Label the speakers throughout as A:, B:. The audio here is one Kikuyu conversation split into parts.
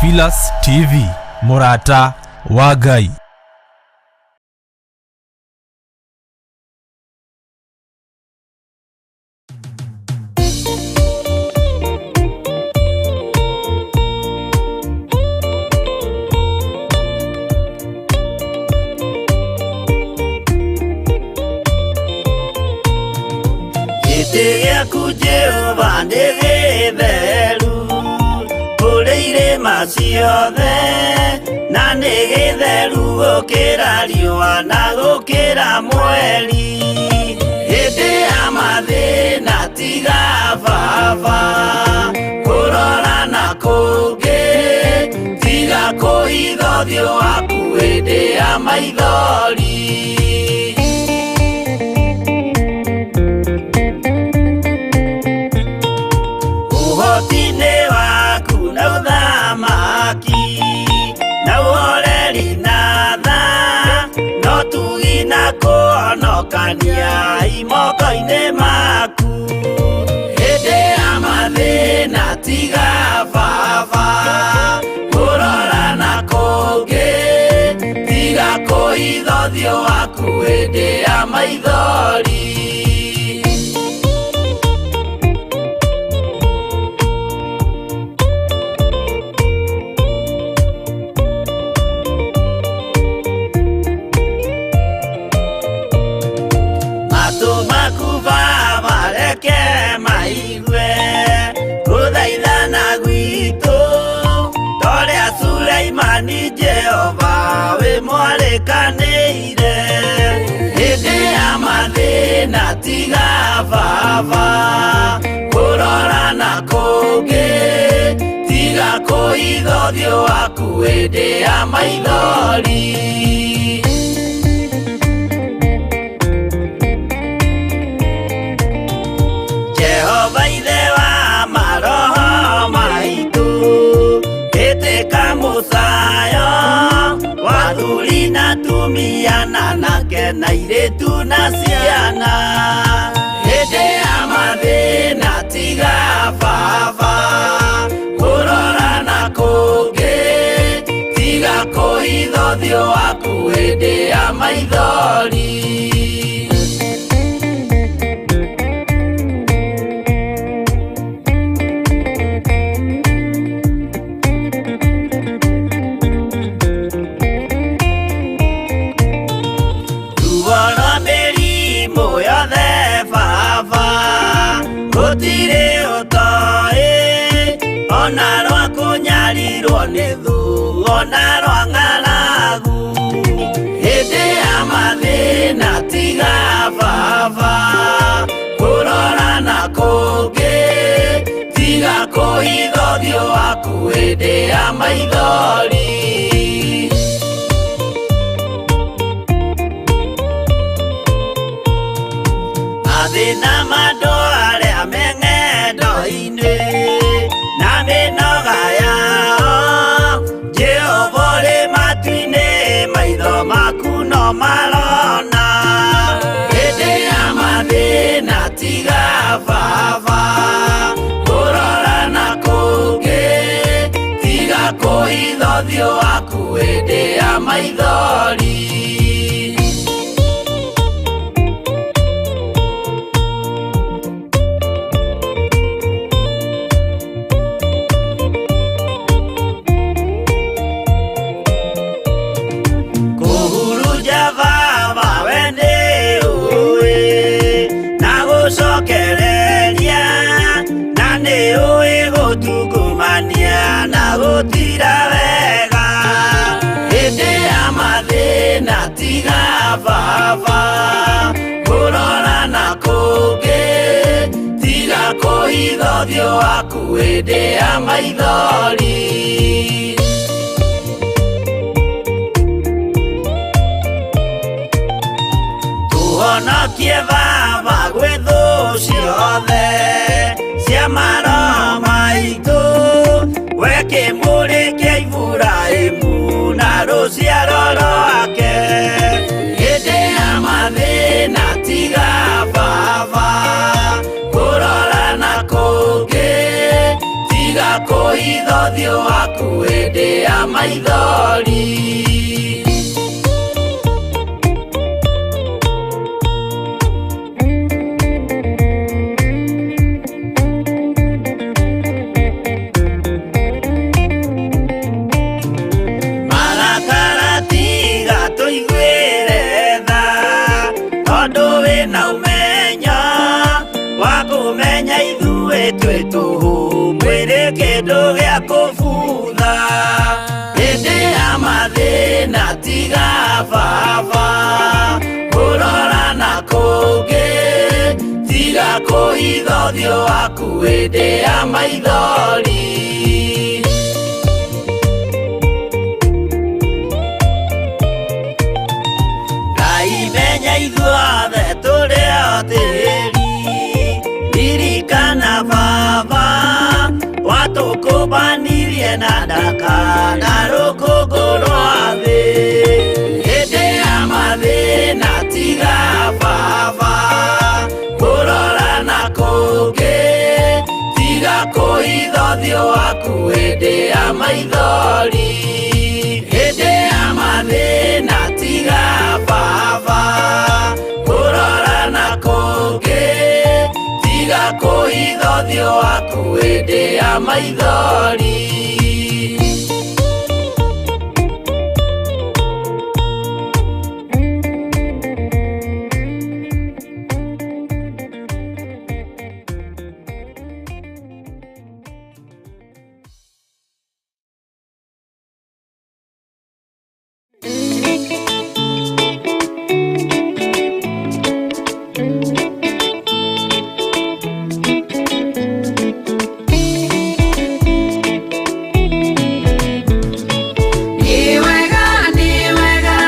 A: Theophilus TV, mũrata wa Ngai.
B: Gĩtĩ gĩaku Jehova nĩ gĩtheru kũrĩ irĩma ciothe, na nĩ gĩtheru gũkĩra riũa na gũkĩra mweri. Hĩndĩ ya mathĩna tiga baba kũrora na kũngĩ, tiga kũhitha ũthiũ waku hĩndĩ ya maithori. Ũhoti-inĩ waku na ũthamaki na ũhoreri na tha, no tugi na kũhonokania imoko-inĩ maku. Hĩndĩ ya mathĩna tiga baba kũrora na kũngĩ, tiga kũhitha ũthiũ waku hĩndĩ ya maithori. Matũ maku baba reke maigue gũthaithana gwitũ, torĩa Suleimani Jehova wĩ mwarĩkanĩire. Hĩndĩ ya mathĩna tiga baba kũrora na kũngĩ, tiga kũhitha ũthiũ waku hĩndĩ ya maithori. Jehova ithe wa maroho maitũ, ĩtĩka mũcayo wa athuri na atumia na anake na airĩtu na ciana. Hĩndĩ ya mathĩna tiga baba kũrora na kũngĩ, tiga kũhitha ũthiũ waku hĩndĩ ya maithori. Ruo rwa mĩrimũ yothe baba gũtirĩ ũtoĩ, ona rwa kũnyarirwo nĩ thũ, ona rwa ng'aragu. Hĩndĩ ya mathĩna tiga baba kũrora na kũngĩ, tiga kũhitha ũthiũ waku hĩndĩ ya maithori. Mathĩna ma andũ arĩa me ng'endo-inĩ na mĩnoga yao, Jehova ũrĩ matu-inĩ, maitho maku no marona. Hĩndĩ ya mathĩna tiga baba kũrora na kũngĩ, tiga kũhitha ũthiũ waku hĩndĩ ya maithori. Kũhurunja baba we nĩ ũĩ, na gũcokereria, na nĩ ũĩ gũtungumania na gũtira wega. Hĩndĩ ya mathĩna tiga baba kũrora na kũngĩ, tiga kũhitha ũthiũ waku hĩndĩ ya maithori. Tũhonokie baba gwĩ thũ ciothe cia maroho maitũ, we kĩmũrĩ kĩa Iburahĩmu na rũciaro rwake. Hĩndĩ ya mathĩna tiga baba kũrora na kũngĩ, tiga kũhitha ũthiũ waku hĩndĩ hĩndĩ ya maithori. Marakara tiga tũiguĩre tha, tondũ wĩna ũmenyo wa kũmenya ithuĩ twĩ tũhũ, mwĩrĩ kĩndũ gĩa kũbutha. Hĩndĩ ya mathĩna tiga baba kũrora na kũngĩ, tiga kũhitha ũthiũ waku hĩndĩ ya maithori. Ngai menya ithuothe tũrĩ o tĩri, ririkana baba watũkũmbanirie na ndaka na rũkũngũ rwa thĩ. Hĩndĩ ya mathĩna tiga baba kũrora na kũngĩ, tiga kũhitha ũthiũ waku hĩndĩ ya maithori. Hĩndĩ ya mathĩna tiga baba kũrora na kũngĩ, tiga kũhitha ũthiũ waku hĩndĩ ya maithori.
C: Nĩ wega, nĩ wega.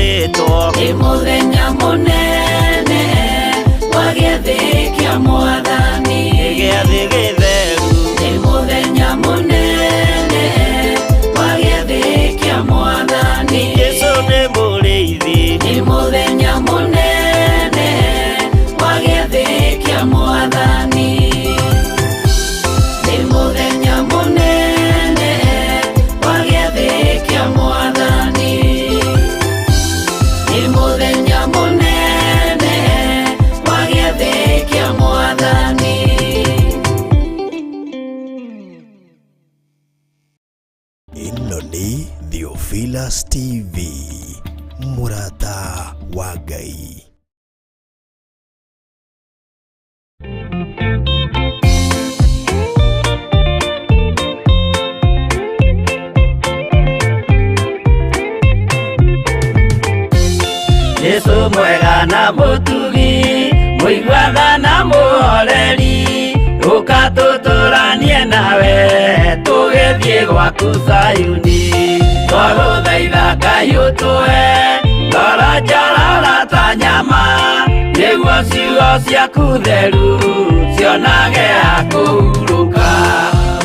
B: ũiyũrĩtwo.
C: Nĩ mũthenya mũnene wa gĩathĩ kĩa Mwathani.
B: Nĩ gĩathĩ gĩtheru.
C: Nĩ mũthenya mũnene wa gĩathĩ kĩa Mwathani.
B: Jesũ nĩ mũrĩithi.
C: Nĩ mũthenya mũnene wa gĩathĩ kĩa Mwathani. Nĩ mũthenya mũnene wa gĩathĩ kĩa Mwathani. Nĩ mũthenya mũnene wa gĩathĩ kĩa Mwathani.
D: Ĩno nĩ Theophilus TV, mũrata wa Ngai.
B: Jesũ mwega na mũtugi, mũiguatha na mũhoreri, ũka tũtũranie nawe tũgĩthiĩ gwaku Zayuni. Twagũthaitha Ngai ũtũhe ngoro njororo ta nyama, nĩguo ciugo ciaku theru cionage ha kũhurũka.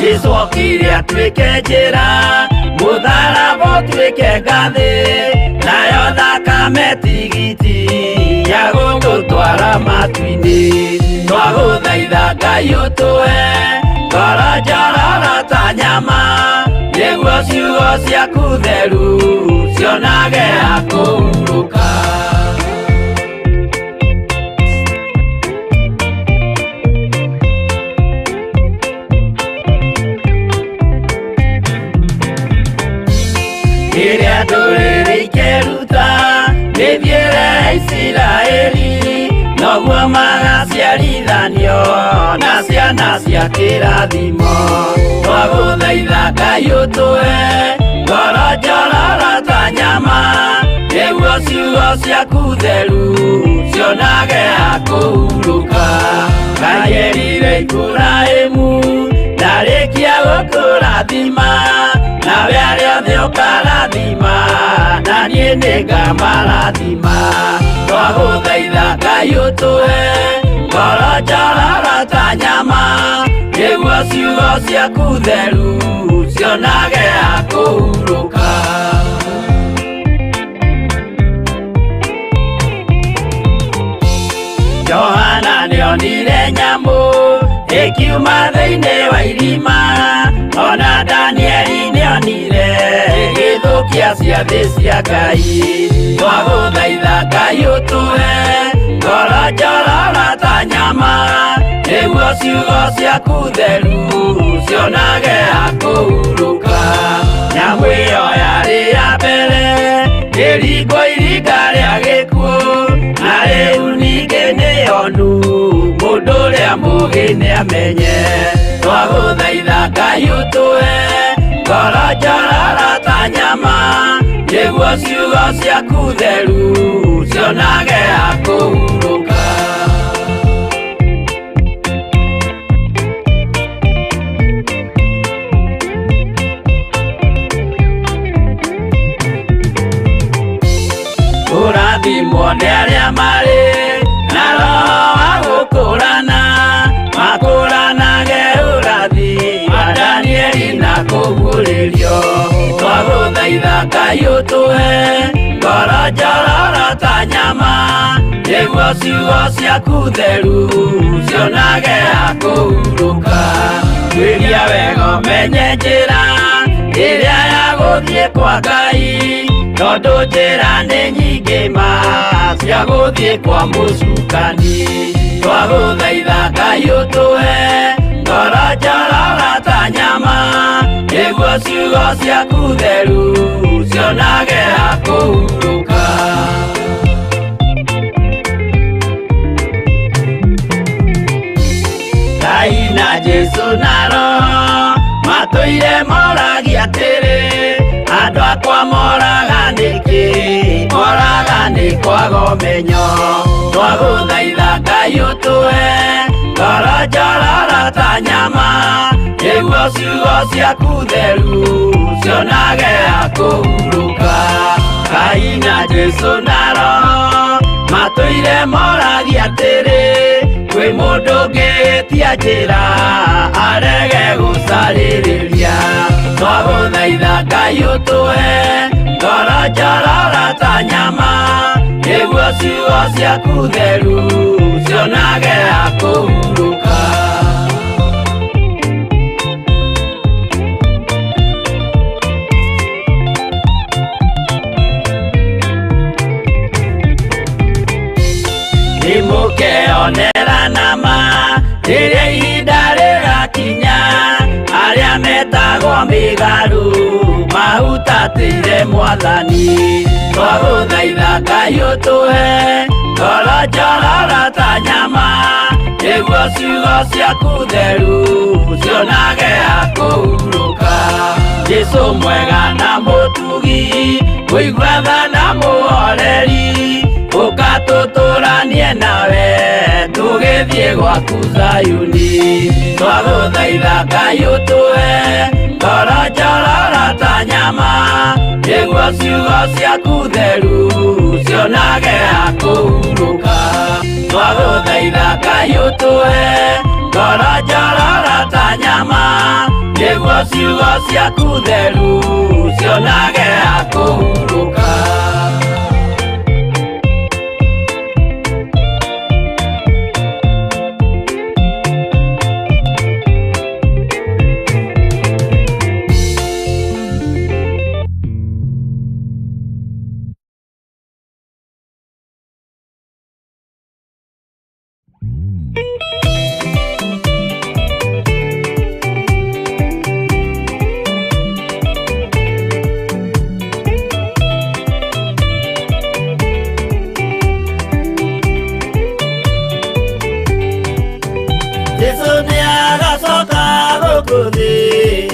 B: Jesũ okire atuĩke njĩra, mũtharaba ũtuĩke ngathĩ, nayo thakame tigiti ya gũgũtwara matu-inĩ. Twagũthaitha Ngai ũtũhe ngoro njororo ta nyama, nĩguo ciugo ciaku theru cionage ha kũhurũka. Rĩrĩa ndũrĩrĩ ikeruta mĩthiĩre ya Isiraeli, noguo magaciarithanio na ciana cia kĩrathimo. Twagũthaitha Ngai ũtũhe ngoro njororo ta nyama, nĩguo ciugo ciaku theru cionage ha kũhurũka. Ngai erire Iburahĩmu ndarĩkia gũkũrathima, nawe arĩa othe ũkarathima, na niĩ nĩngamarathima. Twagũthaitha Ngai ũtũhe ngoro njororo ta nyama, nĩguo ciugo ciaku theru cionage ha kũhurũka. Johana nĩonire nyamũ ĩkiuma thĩinĩ wa irima, ona Danieli nĩonire ĩgĩthũkia ciathĩ cia Ngai. Twagũthaitha Ngai ũtũhe ngoro njororo ta nyama, nĩguo ciugo ciaku theru cionage ha kũhurũka. Nyamũ ĩyo yarĩ ya mbere ĩringwo iringa rĩa gĩkuũ, na rĩu ningĩ nĩyonu mũndũ ũrĩa mũũgĩ nĩamenye. Twagũthaitha Ngai ũtũhe ngoro njororo ta nyama, nĩguo ciugo ciaku theru cionage ha kũhurũka. Kũrathimwo nĩ arĩa marĩ na roho wa gũkũrana, makũranage ũrathi wa Danieli na kũguũrĩrio. Twagũthaitha Ngai ũtũhe ngoro njororo ta nyama, nĩguo ciugo ciaku theru cionage ha kũhurũka. Tuĩria wega ũmenye njĩra ĩrĩa ya gũthiĩ kwa Ngai, tondũ njĩra nĩ nyingĩ ma cia gũthiĩ kwa mũcukani. Twagũthaitha Ngai ũtũhe ngoro njororo ta nyama, nĩguo ciugo ciaku theru cionage ha kũhurũka. Ngai na Jesũ na Roho matũire moragia atĩrĩ, andũ akwa moraga nĩkĩ? Moraga nĩ kwaga ũmenyo. Twagũthaitha Ngai ũtũhe ngoro njororo ta nyama, nĩguo ciugo ciaku theru cionage ha kũhurũka. Ngai na Jesu na Roho matũire moragia atĩrĩ, kwĩ mũndũ ũngĩtia njĩra arege gũcarĩrĩria. Twagũthaitha Ngai ũtũhe ngoro njororo ta nyama, nĩguo ciugo ciaku theru cionage ha kũhurũka. Nĩmũkeonera nama rĩrĩa ihinda rĩgakinya, arĩa metagwo mĩgarũ mahutatĩire Mwathani. Twagũthaitha Ngai ũtũhe ngoro njororo ta nyama, nĩguo ciugo ciaku theru cionage ha kũhurũka. Jesũ mwega na mũtugi, mũigua tha na mũhoreri, ũka tũtũranie nawe tũgĩthiĩ gwaku Zayuni. Twagũthaitha Ngai ũtũhe ngoro njororo ta nyama, nĩguo ciugo ciaku theru cionage ha kũhurũka. Twagũthaitha Ngai ũtũhe ngoro njororo ta nyama, nĩguo ciugo ciaku theru cionage ha kũhurũka. Jesu nĩagacoka gũkũ thĩ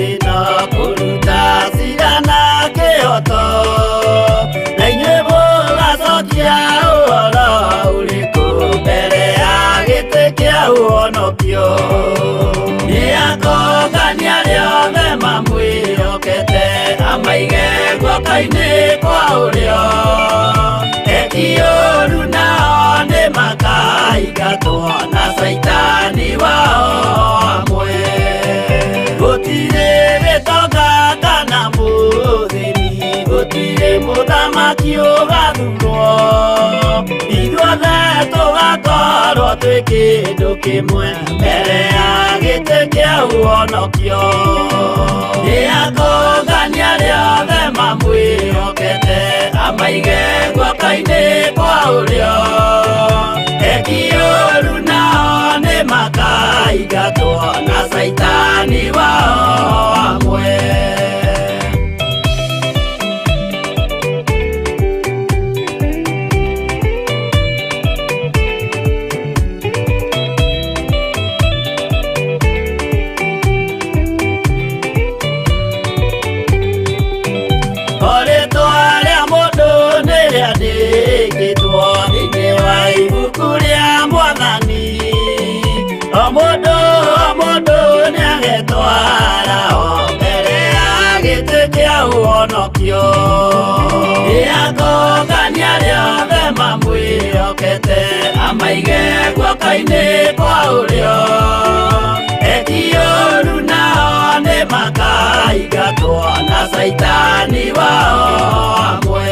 B: ĩno kũruta cira na kĩhooto, na inyuĩ mũgacokia ũhoro ũrĩkũ mbere ya gĩtĩ kĩa ũhonokio. Nĩakongania arĩa othe mamwĩhokete, amaige guoko-inĩ kwa ũrĩo. Eki ũũru nao nĩmakaingatwo na Caitani wao hamwe. Gũtirĩ gĩtonga kana mũthĩni, gũtirĩ mũthamaki ũgathurwo, ithuothe tũgakorwo twĩ kĩndũ kĩmwe mbere ya gĩtĩ kĩa ũhonokio. Nĩakongania arĩa othe mamwĩhokete, amaige guoko-inĩ kwa ũrĩo. Eki ũũru nao nĩmakaingatwo na Caitani wao hamwe. Rĩtwa rĩa mũndũ nĩrĩandĩkĩtwo thĩinĩ wa ibuku rĩa Mwathani, o mũndũ o mũndũ nĩagetwara o mbere ya gĩtĩ kĩa ũhonokio. Nĩakongania arĩa othe mamwĩhokete, amaige guoko-inĩ kwa ũrĩo. Eki ũũru nao nĩmakaingatwo na Caitani wao hamwe.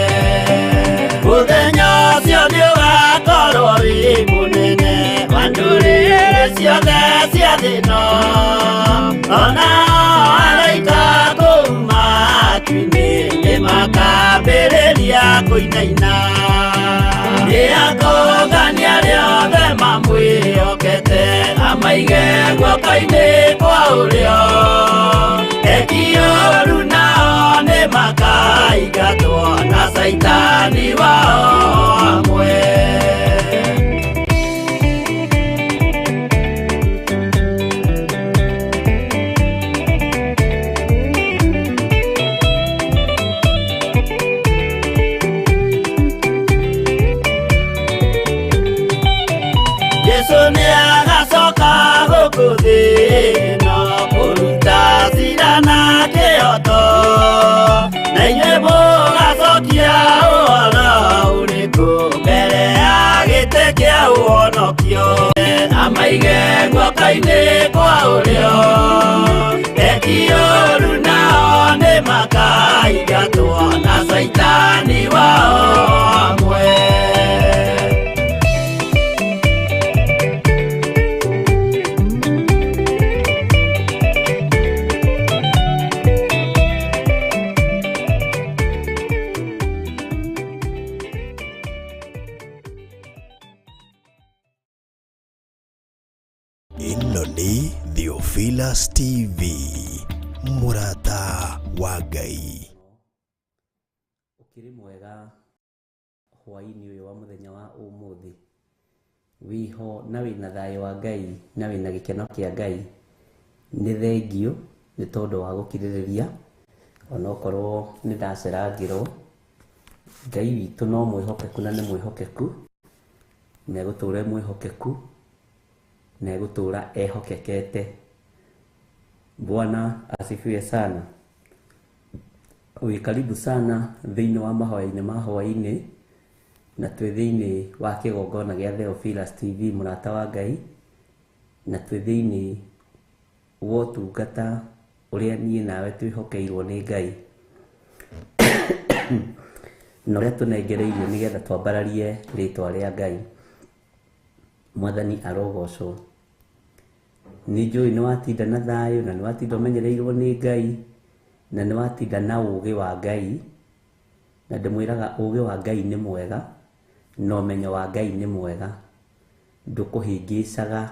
B: Mũthenya ũcio nĩũgakorwo wĩ mũnene wa ndũrĩrĩ ciothe cia thĩ ĩno, ona araika kũu matu-inĩ nĩmakambĩrĩria kũinaina. Nĩakongania arĩa othe mamwĩhokete, amaige guoko-inĩ kwa ũrĩo. Eki ũũru nao nĩmakaingatwo na Caitani wao hamwe. Jesu nĩagacoka gũkũ thĩ ĩno kũruta cira na kĩhooto, na inyuĩ mũgacokia Guoko-inĩ kwa ũrĩo eki ũru nao nĩ makaingatwo na caitani wao hamwe.
D: Ĩno nĩ Theophilus TV, mũrata wa Ngai.
E: Ũkĩrĩ mwega hwaĩ-inĩ ũyũ wa mũthenya wa ũmũthĩ, wĩho na wĩna thayũ wa Ngai na wĩna gĩkeno kĩa Ngai. Nĩ thengiũ nĩ tondũ wa gũkirĩrĩria onokorwo nĩ ndacerangĩrwo. Ngai witũ no mwĩhokeku na nĩ mwĩhokeku, na egũtũra e mwĩhokeku, na egũtũra ehokekete. Bwana asifiwe sana. Wĩ karibu sana thĩinĩ wa mahoya-inĩ ma hwaĩ-inĩ, na twĩ thĩinĩ wa kĩgongona gĩa Theophilus TV mũrata wa Ngai, na twĩ thĩinĩ wa ũtungata ũrĩa niĩ nawe twĩhokeirwo nĩ Ngai na ũrĩa tũnengereirio nĩgetha twambararie rĩtwa rĩa Ngai. Mwathani arogocwo. Nĩ njũĩ nĩ watinda na thayũ na nĩ watinda ũmenyereirwo nĩ Ngai na nĩ watinda na ũũgĩ wa Ngai, na ndĩmwĩraga ũũgĩ wa Ngai nĩ mwega na ũmenyo wa Ngai nĩ mwega, ndũkũhĩngĩcaga.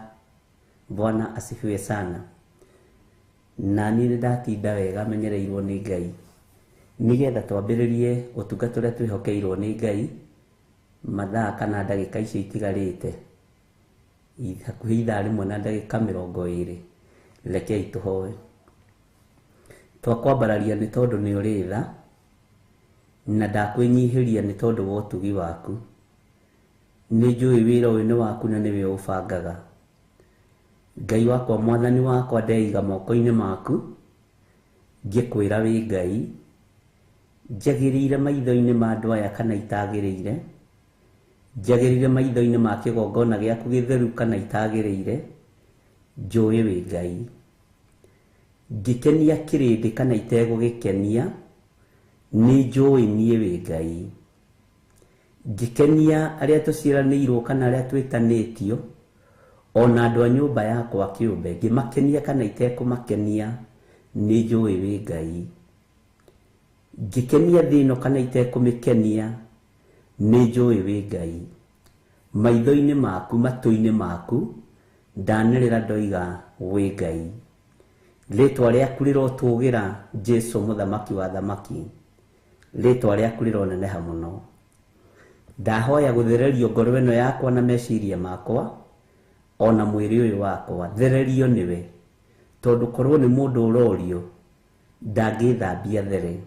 E: Bwana asifiwe sana. Na niĩ nĩ ndatinda wega menyereirwo nĩ Ngai nĩgetha twambĩrĩrie ũtungata ũrĩa twĩhokeirwo nĩ Ngai mathaa kana ndagĩka icio itigarĩte hakuhĩ ithaa rĩmwe na ndagĩka 20. Rekei tũhoe. Twakwambararia nĩ tondũ nĩ ũrĩ tha, na ndakwĩnyihĩria nĩ tondũ wa ũtugi waku. Nĩ njũĩ wĩra ũyũ nĩ waku na nĩwe ũbangaga. Ngai wakwa, mwathani wakwa, ndeiga moko-inĩ maku ngĩkwĩra wĩ Ngai. Njagĩrĩire maitho-inĩ ma andũ aya kana itagĩrĩire, njagĩrĩire maitho-inĩ ma kĩgongona gĩaku gĩtheru kana itagĩrĩire, njũĩ wĩ Ngai. Ngĩkenia kĩrĩndĩ kana itegũgĩkenia, nĩ njũĩ niĩ wĩ Ngai. Ngĩkenia arĩa tũciaranĩirwo kana arĩa twĩtanĩtio, ona andũ a nyũmba yakwa kĩũmbe, ngĩmakenia kana itekũmakenia, nĩ njũĩ wĩ Ngai. Ngĩkenia thĩ ĩno kana itekũmĩkenia, nĩ njũĩ wĩ Ngai. Maitho-inĩ maku, matũ-inĩ maku, ndanĩrĩra ndoiga wĩ Ngai. Rĩtwa rĩaku rĩrotũgĩra, Jesu mũthamaki wa thamaki. Rĩtwa rĩaku rĩroneneha mũno. Ndahoya gũthererio ngoro ĩno yakwa na meciria makwa, ona mwĩrĩ ũyũ wakwa, thererio nĩwe. Tondũ korwo nĩ mũndũ ũrorio, ndangĩthambia there.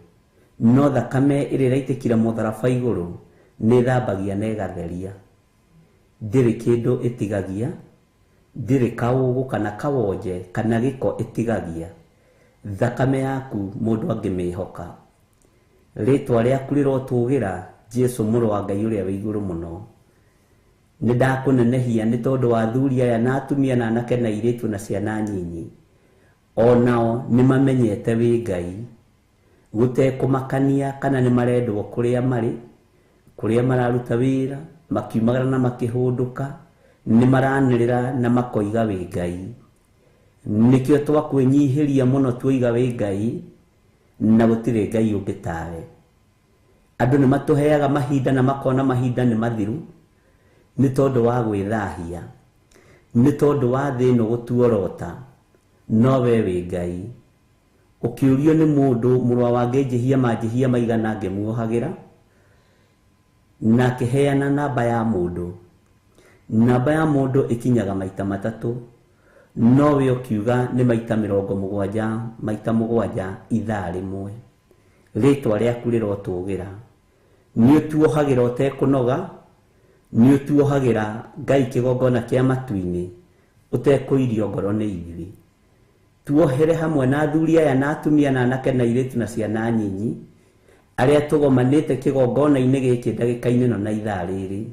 E: No thakame ĩrĩa ĩraitĩkire mũtharaba igũrũ, nĩ ĩthambagia na ĩgatheria. Ndĩrĩ kĩndũ ĩtigagia, ndĩrĩ kaũgũ kana kawonje kana gĩko ĩtigagia. Thakame yaku mũndũ angĩmĩhoka. Rĩtwa rĩaku rĩrotũgĩra, Jesu mũrũ wa Ngai ũrĩa wĩ igũrũ mũno. Nĩ ndakũnenehia nĩ tondũ wa athuri aya na atumia na anake na airĩtu na ciana nyinyi. Onao nĩ mamenyete wĩ Ngai. Gũtekũmakania kana nĩ marendwo kũrĩa marĩ, kũrĩa mararuta wĩra, makiumagara na makĩhũndũka, nĩ maranĩrĩra na makoiga wĩ Ngai. Nĩkĩo twakwĩnyihĩria mũno tuoiga wĩ Ngai, na gũtirĩ Ngai ũngĩ tawe. Andũ nĩ matũheaga mahinda na makona mahinda nĩ mathiru, nĩ tondũ wa gwĩthahia, nĩ tondũ wa thĩ ĩno gũtuorota, no we wĩ Ngai. Ũkĩũrio nĩ mũndũ mũrũ wa ngĩnjĩhia manjĩhia maigana ngĩmuohagĩra, na akĩheana namba ya mũndũ. Namba ya mũndũ ĩkinyaga maita matatũ, no we ũkiuga nĩ maita 70 maita 7 ithaa rĩmwe. Rĩtwa rĩaku rĩrotũgĩra. Nĩ ũtuohagĩra ũtekũnoga, nĩ ũtuohagĩra Ngai kĩgongona kĩa matu-inĩ, ũtekũirio ngoro nĩ ithuĩ. Tuohere hamwe na athuri aya na atumia na anake na airĩtu na ciana nyinyi, arĩa tũgomanĩte kĩgongona-inĩ gĩkĩ ndagĩka-inĩ ĩno na ithaa rĩrĩ.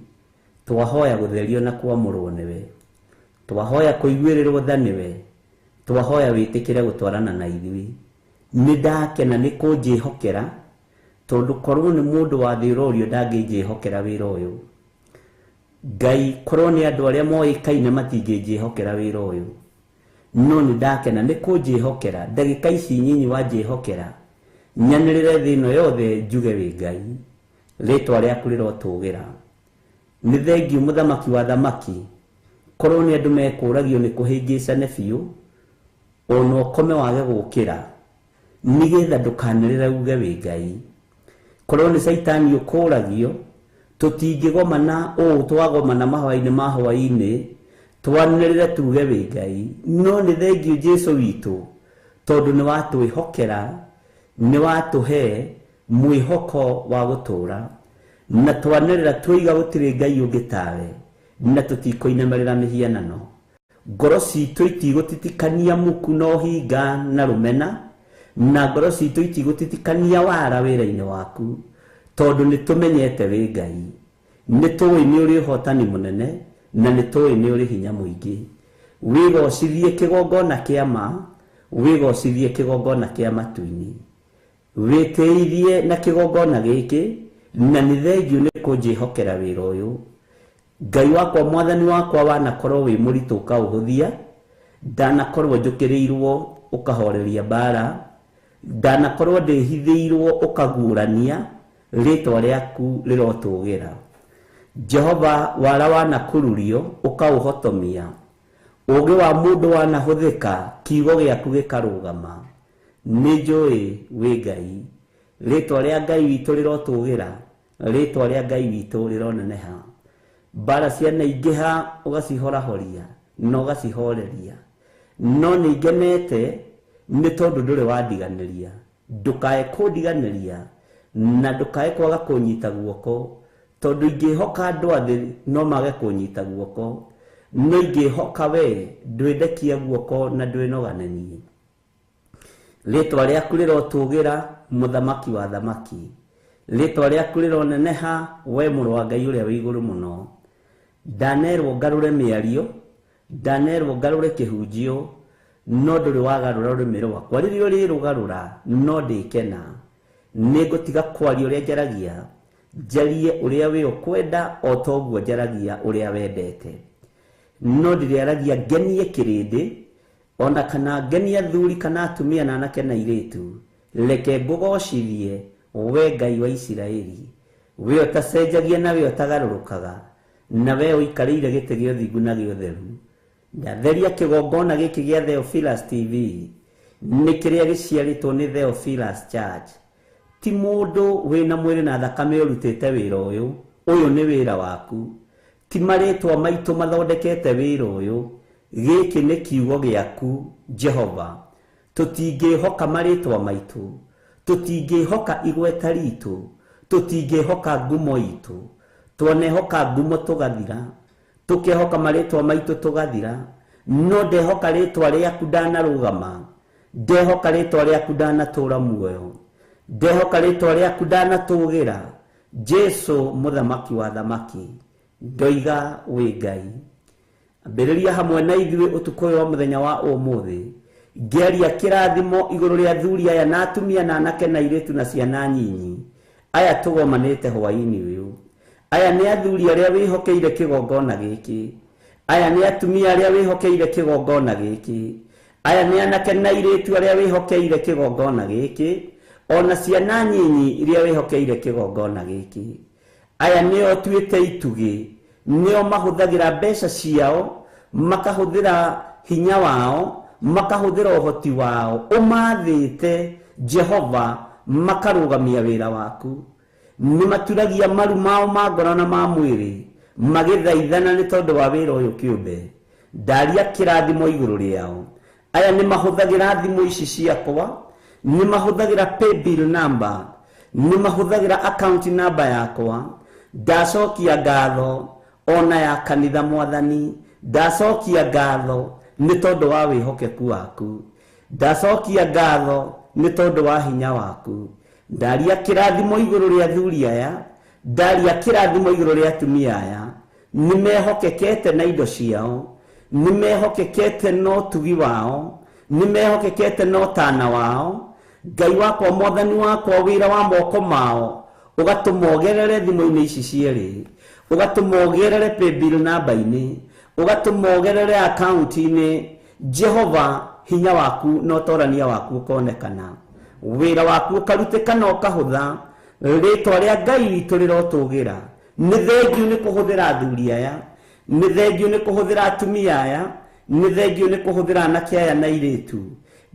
E: Twahoya gũtherio na kwamũrwo nĩwe. Twahoya kũiguĩrĩrwo tha nĩwe, twahoya wĩtĩkĩre gũtwarana na ithuĩ. Nĩ ndakena nĩ kũnjĩhokera, tondũ korwo nĩ mũndũ wa thĩ ũrorio ndangĩnjĩhokera wĩra ũyũ. Ngai, korwo nĩ andũ arĩa moĩkaine matingĩnjĩhokera wĩra ũyũ, no nĩ ndakena nĩ kũnjĩhokera. Ndagĩka ici nyinyi wanjĩhokera, nyanĩrĩre thĩ ĩno yothe njuge wĩ Ngai, rĩtwa rĩaku rĩrotũgĩra. Nĩ thengiũ mũthamaki wa thamaki, korwo nĩ andũ mekũragio nĩ kũhĩngĩcane biũ, ona ũkome wage gũkĩra, nĩgetha ndũkanĩrĩre uge wĩ Ngai. Korwo nĩ caitani ũkũragio, tũtingĩgomana ũũ twagomana mahoya-inĩ ma hwaĩ-inĩ, twanĩrĩre tuge wĩ Ngai. No nĩ thengiũ Jesũ witũ, tondũ nĩ watwĩhokera, nĩ watũhe mwĩhoko wa gũtũũra, na twanĩrĩra twoiga gũtirĩ Ngai ũngĩ tawe, na tũtikũinamĩrĩra mĩhianano. Ngoro citũ itigũtitikania muku na ũhinga na rũmena, na ngoro citũ itigũtitikania wara wĩra-inĩ waku, tondũ nĩ tũmenyete wĩ Ngai. Nĩ tũĩ nĩ ũrĩ ũhotani mũnene, na nĩ tũĩ nĩ ũrĩ hinya mũingĩ. Wĩgocithie kĩgongona kĩa ma, wĩgocithie kĩgongona kĩa matu-inĩ, wĩtĩithie na kĩgongona gĩkĩ, na nĩ thengiũ nĩ kũnjĩhokera wĩra ũyũ. Ngai wakwa, mwathani wakwa, wanakorwo wĩ mũritũ ũkaũhũthia, ndanakorwo njũkĩrĩirwo ũkahoreria mbara, ndanakorwo ndĩhithĩirwo ũkaguũrania, rĩtwa rĩaku rĩrotũgĩra. Jehova, wara wanakururio ũkaũhotomia, ũũgĩ wa mũndũ wanahũthĩka, kiugo gĩaku gĩkarũgama. Nĩ njũĩ wĩ Ngai, rĩtwa rĩa Ngai witũ rĩrotũgĩra, rĩtwa rĩa Ngai witũ rĩroneneha. Mbara cianaingĩha ũgacihorahoria na ũgacihoreria, no nĩ ngenete nĩ tondũ ndũrĩ wandiganĩria. Ndũkae kũndiganĩria na ndũkae kwaga kũnyita guoko, tondũ ingĩhoka andũ a thĩ no mage kũnyita guoko, no ingĩhoka we ndwĩndekia guoko na ndwĩnogane niĩ. Rĩtwa rĩaku rĩrotũgĩra, mũthamaki wa thamaki, rĩtwa rĩaku rĩroneneha, we mũrũ wa Ngai ũrĩa wĩ igũrũ mũno. Ndanerwo ngarũre mĩario, ndanerwo ngarũre kĩhunjio, no ndũrĩ wagarũra rũrĩmĩ rwakwa. Rĩrĩa ũrĩrũgarũra no ndĩkena. Nĩngũtiga kwaria ũrĩa njaragia, njarie ũrĩa we ũkwenda, o toguo njaragia ũrĩa wendete. No ndĩrĩaragia ngenie kĩrĩndĩ, ona kana ngenie athuri kana atumia na anake na airĩtu. Reke ngũgocithie we Ngai wa Isiraeli, we ũtacenjagia na we ũtagarũrũkaga, na we ũikarĩire gĩtĩ gĩa ũthingu na gĩa ũtheru. Ndatheria kĩgongona gĩkĩ gĩa Theophilus TV, nĩ kĩrĩa gĩciarĩtwo nĩ Theophilus Church. Ti mũndũ wĩna mwĩrĩ na thakame ũrutĩte wĩra ũyũ, ũyũ nĩ wĩra waku. Ti marĩtwa maitũ mathondekete wĩra ũyũ, gĩkĩ nĩ kiugo gĩaku Jehova. Tũtingĩhoka marĩtwa maitũ, tũtingĩhoka igweta ritũ, tũtingĩhoka ngumo itũ. Twanehoka ngumo tũgathira, tũkehoka marĩtwa maitũ tũgathira, no ndehoka rĩtwa rĩaku ndanarũgama, ndehoka rĩtwa rĩaku ndanatũra muoyo, ndehoka rĩtwa rĩaku ndanatũgĩra. Jesu mũthamaki wa thamaki, ndoiga wĩ Ngai. Ambĩrĩria hamwe na ithuĩ ũtukũ ũyũ wa mũthenya wa ũmũthĩ, ngĩaria kĩrathimo igũrũ rĩa athuri aya na atumia na anake na airĩtu na ciana nyinyi, aya tũgomanĩte hwaĩ-inĩ ũyũ. Aya nĩ athuri arĩa wĩhokeire kĩgongona gĩkĩ, aya nĩ atumia arĩa wĩhokeire kĩgongona gĩkĩ, aya nĩ anake na airĩtu arĩa wĩhokeire kĩgongona gĩkĩ, ona ciana nyinyi iria wĩhokeire kĩgongona gĩkĩ. Aya nĩo tuĩte itugĩ, nĩo mahũthagĩra mbeca ciao, makahũthĩra hinya wao, makahũthĩra ũhoti wao, ũmathĩte Jehova, makarũgamia wĩra waku. Nĩ maturagia maru mao ma ngoro na ma mwĩrĩ, magĩthaithana nĩ tondũ wa wĩra ũyũ kĩũmbe. Ndaria kĩrathimo igũrũ rĩao. Aya nĩ mahũthagĩra thimũ ici ciakwa, nĩ mahũthagĩra paybill number, nĩ mahũthagĩra account number yakwa. Ndacokia ngatho ona ya kanitha mwathani, ndacokia ngatho nĩ tondũ wa wĩhokeku waku, ndacokia ngatho nĩ tondũ wa hinya waku. Ndaria kĩrathimo igũrũ rĩa athuri aya, ndaria kĩrathimo igũrũ rĩa atumia aya. Nĩ mehokekete na indo ciao, Nĩ mehokekete na ũtugi wao, nĩ mehokekete na ũtana wao. Ngai wakwa mwathani wakwa, wĩra wa moko mao ũgatũma ũgerere thimũ-inĩ ici cierĩ, ũgatũma ũgerere paybill namba-inĩ, ũgatũma ũgerere akaunti-inĩ. Jehova, hinya waku na ũtorania waku ũkonekana, wĩra waku ũkarutĩka na ũkahũtha. Rĩtwa rĩa Ngai witũ rĩrotũgĩra. Nĩ thengiũ nĩ kũhũthĩra athuri aya, nĩ thengiũ nĩ kũhũthĩra atumia aya, nĩ thengiũ nĩ kũhũthĩra anake aya na airĩtu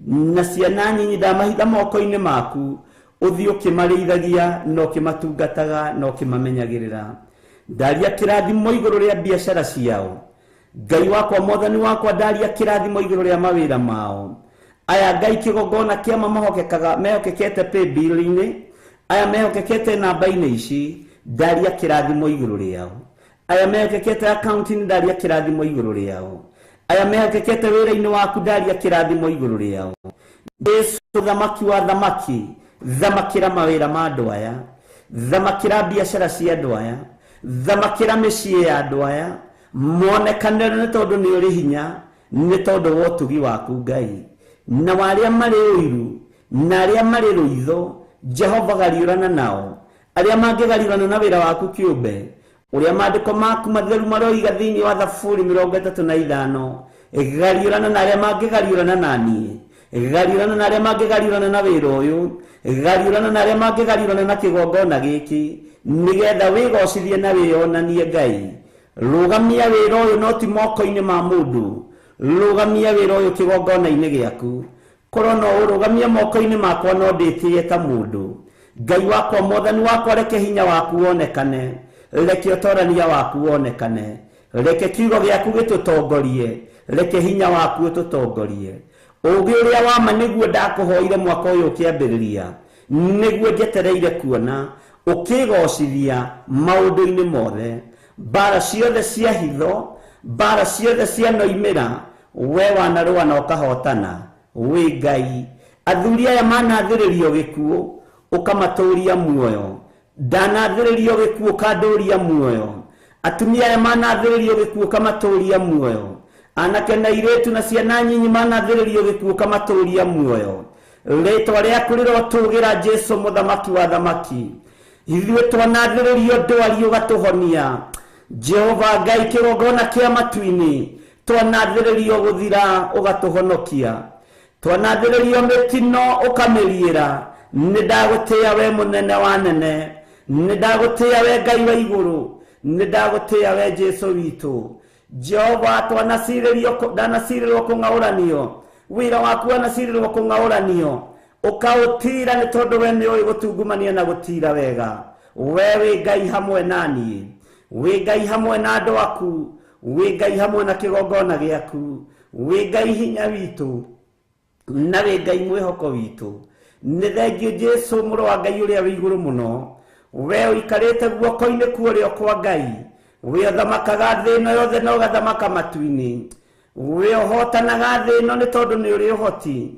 E: na ciana nyinyi. Ndamahitha moko-inĩ maku, ũthiĩ ũkĩmarĩithagia na ũkĩmatungataga na ũkĩmamenyagĩrĩra. Ndaria kĩrathimo igũrũ rĩa biacara ciao. Ngai wakwa mwathani wakwa, ndaria kĩrathimo igũrũ rĩa mawĩra mao. Aya Ngai kĩgongona kĩama mahokekaga, mehokekete paybill-inĩ, aya mehokekete namba-inĩ ici, ndaria kĩrathimo igũrũ rĩao. Aya mehokekete akaunti-inĩ, ndaria kĩrathimo igũrũ rĩao. Aya mehokekete wĩra-inĩ waku, ndaria kĩrathimo igũrũ rĩao. Jesu thamaki wa thamaki, thamakĩra mawĩra ma andũ aya, thamakĩra biacara cia andũ aya, thamakĩra mĩciĩ ya andũ aya, monekanĩre nĩ tondũ nĩ ũrĩ hinya, nĩ tondũ wa ũtugi waku Ngai. Na arĩa marĩ ũiru na arĩa marĩ rũitho, Jehova gariũrana nao. Arĩa mangĩgariũrana na wĩra waku kĩũmbe, ũrĩa maandĩko maku matheru maroiga thĩinĩ wa Thaburi 35, gariũrana na arĩa mangĩgariũrana na niĩ, gariũrana na arĩa mangĩgariũrana na wĩra ũyũ, gariũrana na arĩa mangĩgariũrana na kĩgongona gĩkĩ, nĩgetha wĩgocithie na wĩyonanie Ngai. Rũgamia wĩra ũyũ no ti moko-inĩ ma mũndũ, rũgamia wĩra ũyũ kĩgongona-inĩ gĩaku. Korwo no ũrũgamie moko-inĩ makwa no ndĩtĩe ta mũndũ. Ngai wakwa mwathani wakwa, reke hinya waku wonekane, reke ũtorania waku wonekane, reke kiugo gĩaku gĩtũtongorie, reke hinya waku ũtũtongorie. Ũũgĩ ũrĩa wa ma nĩguo ndakũhoire mwaka ũyũ ũkĩambĩrĩria, nĩguo njetereire kuona ũkĩgocithia maũndũ-inĩ mothe. Mbara ciothe cia hitho, mbara ciothe cia noimĩra, we wanarũa na ũkahotana. Wĩ Ngai. Athuri aya manathĩrĩrio gĩkuũ, ũkamatũria muoyo. Ndanathĩrĩrio gĩkuũ, ũkandũria muoyo. Atumia aya manathĩrĩrio gĩkuũ, ũkamatũria muoyo. Anake na airĩtu na ciana nyinyi manathĩrĩrio gĩkuũ, ũkamatũria muoyo. Rĩtwa rĩaku rĩrotũgĩra, Jesu mũthamaki wa thamaki. Ithuĩ twanathĩrĩrio ndwari, ũgatũhonia. Jehova Ngai kĩgongona kĩa matu-inĩ, twanathĩrĩrio gũthira, ũgatũhonokia. Twanathĩrĩrio mĩtino, ũkamĩriĩra. Nĩ ndagũtĩĩa we mũnene wa nene, nĩ ndagũtĩĩa we Ngai wa igũrũ, nĩ ndagũtĩĩa we Jesu witũ. Jehova, twanacirĩrio, ndanacirĩrwo kũng'aũranio, wĩra waku wanacirĩrwo kũng'aũranio, ũkaũtira nĩ tondũ we nĩ ũĩ gũtungumania na gũtira wega. We wĩ Ngai hamwe na niĩ, wĩ Ngai hamwe na andũ aku, wĩ Ngai hamwe na kĩgongona gĩaku, wĩ Ngai hinya witũ na wĩ Ngai mwĩhoko witũ. Nĩ thengiũ Jesu mũrũ wa Ngai ũrĩa wĩ igũrũ mũno, we ũikarĩte guoko-inĩ kuũrĩo kwa Ngai, we ũthamakaga thĩ ĩno yothe na ũgathamaka matu-inĩ, we ũhotanaga thĩ ĩno nĩ tondũ nĩ ũrĩ ũhoti,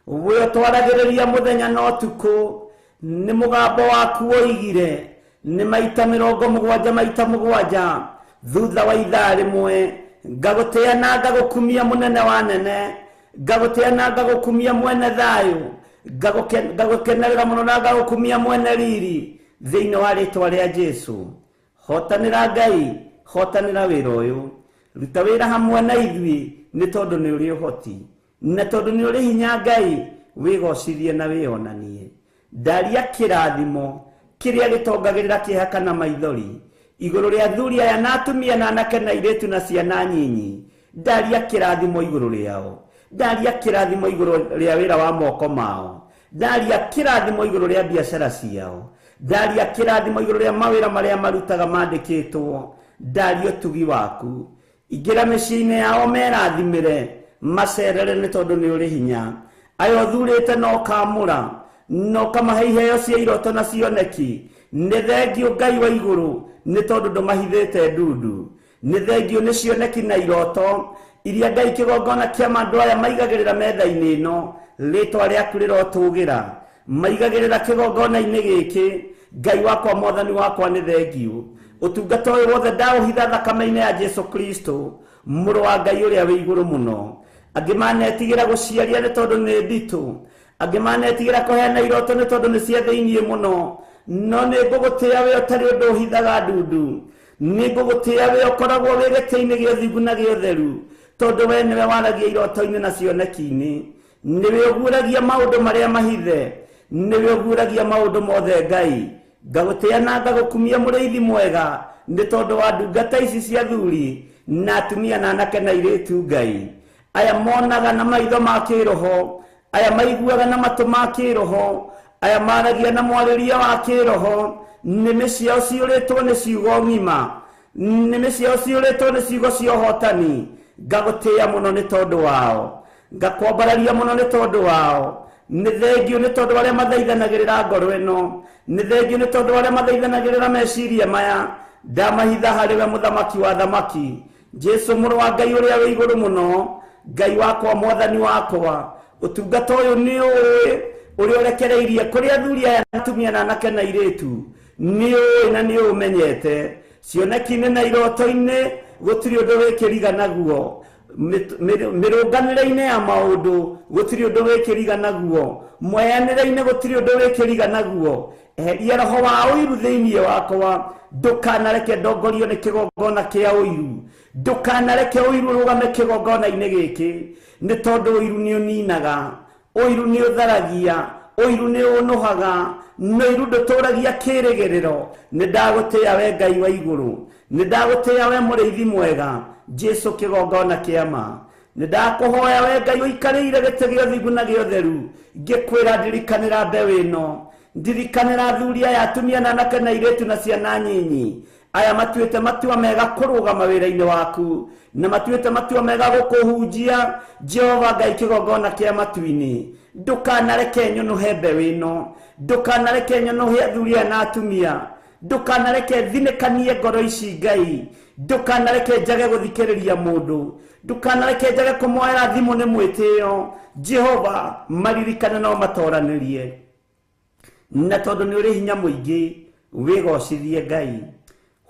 E: we ũtwaragĩrĩria mũthenya na ũtukũ. Nĩ mũgambo waku woigire nĩ maita 70 maita 7 thutha wa ithaa rĩmwe. Ngagũtĩa na ngagũkumia mũnene wa nene, ngagũtĩa na ngagũkumia mwene thayũ, ngagũkenerera mũno na ngagũkumia mwene riri, thĩinĩ wa rĩtwa rĩa Jesu. Hotanĩra Ngai, hotanĩra wĩra ũyũ, ruta wĩra hamwe na ithuĩ nĩ tondũ nĩ ũrĩ ũhoti na tondũ nĩ ũrĩ hinya. Ngai, wĩgocithie na wĩonanie. Ndaria kĩrathimo kĩrĩa gĩtongagĩrĩra kĩeha kana maithori igũrũ rĩa athuri aya na atumia na anake na airĩtu na ciana nyinyi. Ndaria kĩrathimo igũrũ rĩao, ndaria kĩrathimo igũrũ rĩa wĩra wa moko mao, ndaria kĩrathimo igũrũ rĩa biacara ciao, ndaria kĩrathimo igũrũ rĩa mawĩra marĩa marutaga mandĩkĩtwo. Ndaria ũtugi waku, ingĩra mĩciĩ-inĩ yao, merathimĩre, macerere nĩ tondũ nĩ ũrĩ hinya. Aya ũthurĩte na ũkamũra na ũkamahe iheo cia iroto na cioneki, nĩ thengiũ Ngai wa igũrũ nĩ tondũ ndũmahithĩte ndundu. Nĩ thengiũ nĩ cioneki na iroto iria Ngai kĩgongona kĩa andũ aya maigagĩrĩra metha-inĩ ĩno. Rĩtwa rĩaku rĩrotũgĩra, maigagĩrĩra kĩgongona-inĩ gĩkĩ. Ngai wakwa mwathani wakwa, nĩ thengiũ. Ũtungata ũyũ wothe ndaũhitha thakame-inĩ ya Jesu Kristo, mũrũ wa Ngai ũrĩa wĩ igũrũ mũno. Angĩ manetigĩra gũciaria nĩ tondũ nĩ nditũ, angĩ manetigĩra kũheana iroto nĩ tondũ nĩ cia thĩiniĩ mũno, no nĩ ngũgũtĩĩa we ũtarĩ ũndũ ũhithaga ndundu. Nĩ ngũgũtĩĩa we ũkoragwo wĩ gĩtĩ-inĩ gĩa ũthingu na gĩa ũtheru, tondũ we nĩwe waragia iroto-inĩ na cioneki-inĩ. Nĩwe ũguũragia maũndũ marĩa mahithe, nĩwe ũguũragia maũndũ mothe Ngai. Ngagũtĩĩa na ngagũkumia mũrĩithi mwega nĩ tondũ wa ndungata ici cia athuri na atumia na anake na airĩtu Ngai. Aya monaga na maitho ma kĩroho, aya maiguaga na matũ ma kĩroho, aya maragia na mwarĩrie wa kĩroho. Nĩmĩ ciao ciũrĩtwo nĩ ciugo ng'ima, nĩmĩ ciao ciũrĩtwo nĩ ciugo cia ũhotani. Ngagũtĩĩa mũno nĩ tondũ wao, ngakwambararia mũno nĩ tondũ wao. Nĩ thengio nĩ tondũ arĩa mathaithanagĩrĩra ngoro ĩno, nĩ thengio nĩ tondũ arĩa mathaithanagĩrĩra meciria maya. Ndamahitha harĩ we mũthamaki wa thamaki, Jesu mũrũ wa Ngai ũrĩa wĩ igũrũ mũno, Ngai wakwa, mwathani wakwa. Ũtungata ũyũ nĩ ũĩ ũrĩa ũrekereirie kũrĩ athuri aya na atumia na anake na airĩtu, nĩ ũĩ na nĩ ũmenyete. Cioneki-inĩ na iroto-inĩ gũtirĩ ũndũ wĩkĩriga naguo, mĩrũnganĩre-inĩ ya maũndũ gũtirĩ ũndũ wĩkĩriga naguo, mweanĩre-inĩ gũtirĩ ũndũ wĩkĩriga naguo. Eheria roho wa ũiru thĩiniĩ wakwa, ndũkanareke ndongorio nĩ kĩgongona kĩa ũiru, ndũkanareke ũiru ũrũgame kĩgongona-inĩ gĩkĩ, nĩ tondũ ũiru nĩ ũninaga, ũiru nĩ ũtharagia, ũiru nĩ ũnũhaga, na ũiru ndũtũragia kĩrĩgĩrĩro. Nĩ ndagũtĩĩa we Ngai wa igũrũ, nĩ ndagũtĩĩa we mũrĩithi mwega, Jesu kĩgongona kĩa ma. Nĩ ndakũhoya we Ngai ũikarĩire gĩtĩ gĩa ũthingu na gĩa ũtheru, ngĩkwĩra ndirikanĩra mbeũ ĩno, ndirikanĩra athuri aya atumia na anake na airĩtu na ciana nyinyi, aya matuĩte matua mega kũrũgama wĩra-inĩ waku, na matuĩte matua mega gũkũhunjia. Jehova Ngai kĩgongona kĩa matu-inĩ, ndũkanareke nyũnũhe mbeũ ĩno, ndũkanareke nyũnũhe athuri aya na atumia, ndũkanareke thinĩkanie ngoro ici Ngai, ndũkanareke njage gũthikĩrĩria mũndũ, ndũkanareke njage kũmoera thimũ nĩ mwĩtĩo. Jehova maririkane no matoranĩrie, na tondũ nĩ ũrĩ hinya mũingĩ wĩgocithie Ngai.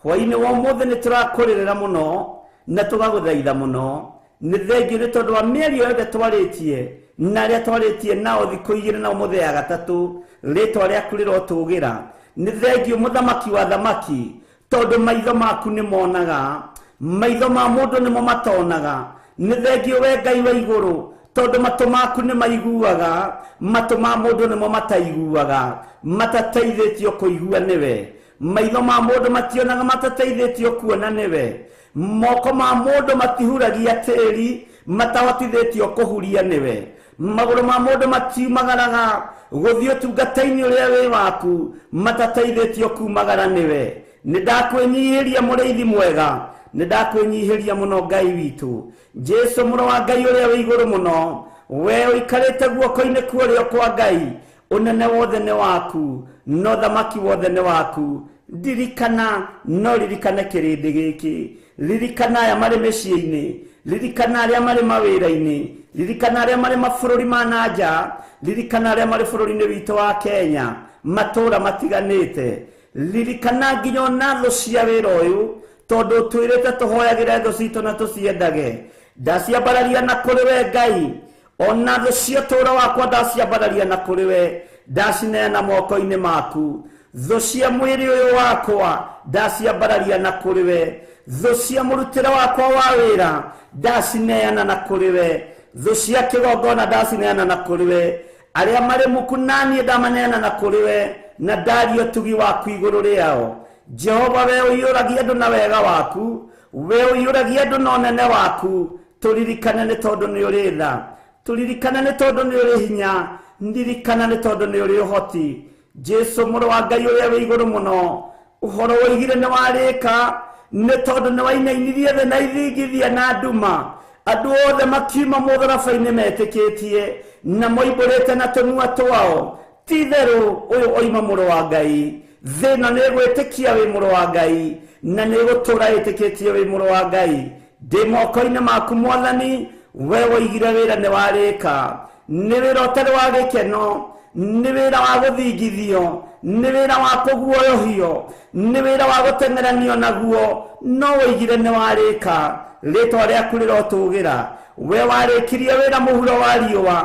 E: Hwaĩ-inĩ wa ũmũthĩ nĩ tũrakũrĩrĩra mũno na tũgagũthaitha mũno. Nĩ thengio nĩ tondũ wa mĩario yothe twarĩtie na arĩa twarĩtie nao thikũ igĩrĩ na ũmũthĩ ya gatatũ, rĩtwa rĩaku rĩrotũgĩra. Nĩ thengio mũthamaki wa thamaki, tondũ maitho maku nĩ monaga, maitho ma mũndũ nĩmo matonaga. Nĩ thengio we Ngai wa igũrũ, tondũ matũ maku nĩ maiguaga, matũ ma mũndũ nĩmo mataiguaga, matateithĩtio kũigua nĩwe. Maitho ma mũndũ mationaga, matateithĩtio kuona nĩwe. Moko ma mũndũ matihuragia tĩri, matahotithĩtio kũhuria nĩwe. Magũrũ ma mũndũ matiumagaraga gũthiĩ ũtungata-inĩ ũrĩa wĩ waku, matateithĩtio kumagara nĩwe. Nĩ ndakwĩnyihĩria mũrĩithi mwega, nĩ ndakwĩnyihĩria mũno Ngai witũ, Jesu mũrũ wa Ngai ũrĩa wĩ igũrũ mũno. We ũikarĩte guoko-inĩ kwa ũrĩo kwa Ngai, ũnene wothe nĩ waku, no thamaki wothe nĩ waku. Ndirikana, no ririkane kĩrĩndĩ gĩkĩ, ririkana aya marĩ mĩciĩ-inĩ, ririkana arĩa marĩ mawĩra-inĩ, ririkana arĩa marĩ mabũrũri ma na nja, ririkana arĩa marĩ bũrũri-inĩ witũ wa Kenya, matũũra matiganĩte. Ririkana nginya ona thũ cia wĩra ũyũ, tondũ ũtwĩrĩte tũhoyagĩre thũ citũ na tũciendage. Ndaciambararia na kũrĩ we Ngai, ona thũ cia ũtũũro wakwa ndaciambararia na kũrĩ we, ndacineana moko-inĩ maku. Thũ cia mwĩrĩ ũyũ wakwa ndaciambararia na kũrĩ we, thũ cia mũrutĩre wakwa wa wĩra ndacineana na kũrĩ we, thũ cia kĩgongona ndacineana na kũrĩ we, arĩa marĩ muku naniĩ ndamaneana na kũrĩ we, na ndaria ũtugi waku igũrũ rĩao. Jehova we ũiyũragia andũ na wega waku, we ũiyũragia andũ na ũnene waku. Tũririkane nĩ tondũ nĩ ũrĩ tha, tũririkane nĩ tondũ nĩ ũrĩ hinya, ndirikana nĩ tondũ nĩ ũrĩ ũhoti. Jesu mũrũ wa Ngai ũrĩa wĩ igũrũ mũno, ũhoro woigire nĩ warĩka, nĩ tondũ nĩ wainainirie thĩ na ithingithia na nduma. Andũ othe makiuma mũtharaba-inĩ metĩkĩtie na moimbũrĩte na tũnua twao, ti itherũ ũyũ oima mũrũ wa Ngai. Thĩ ĩno nĩ ĩgwĩtĩkia wĩ mũrũ wa Ngai, na nĩ ĩgũtũũra ĩtĩkĩtie wĩ mũrũ wa Ngai. Ndĩ moko-inĩ maku Mwathani, we woigire wĩra nĩ warĩka. Nĩ wĩra ũtarĩ wa gĩkeno, nĩ wĩra wa gũthingithio,
B: Nĩ wĩra wa kũguoyohio, nĩ wĩra wa gũteng'eranio naguo, no woigire nĩ warĩka. Rĩtwa rĩaku rĩrotũgĩra. We warĩkirie wĩra mũhuro wa riũa,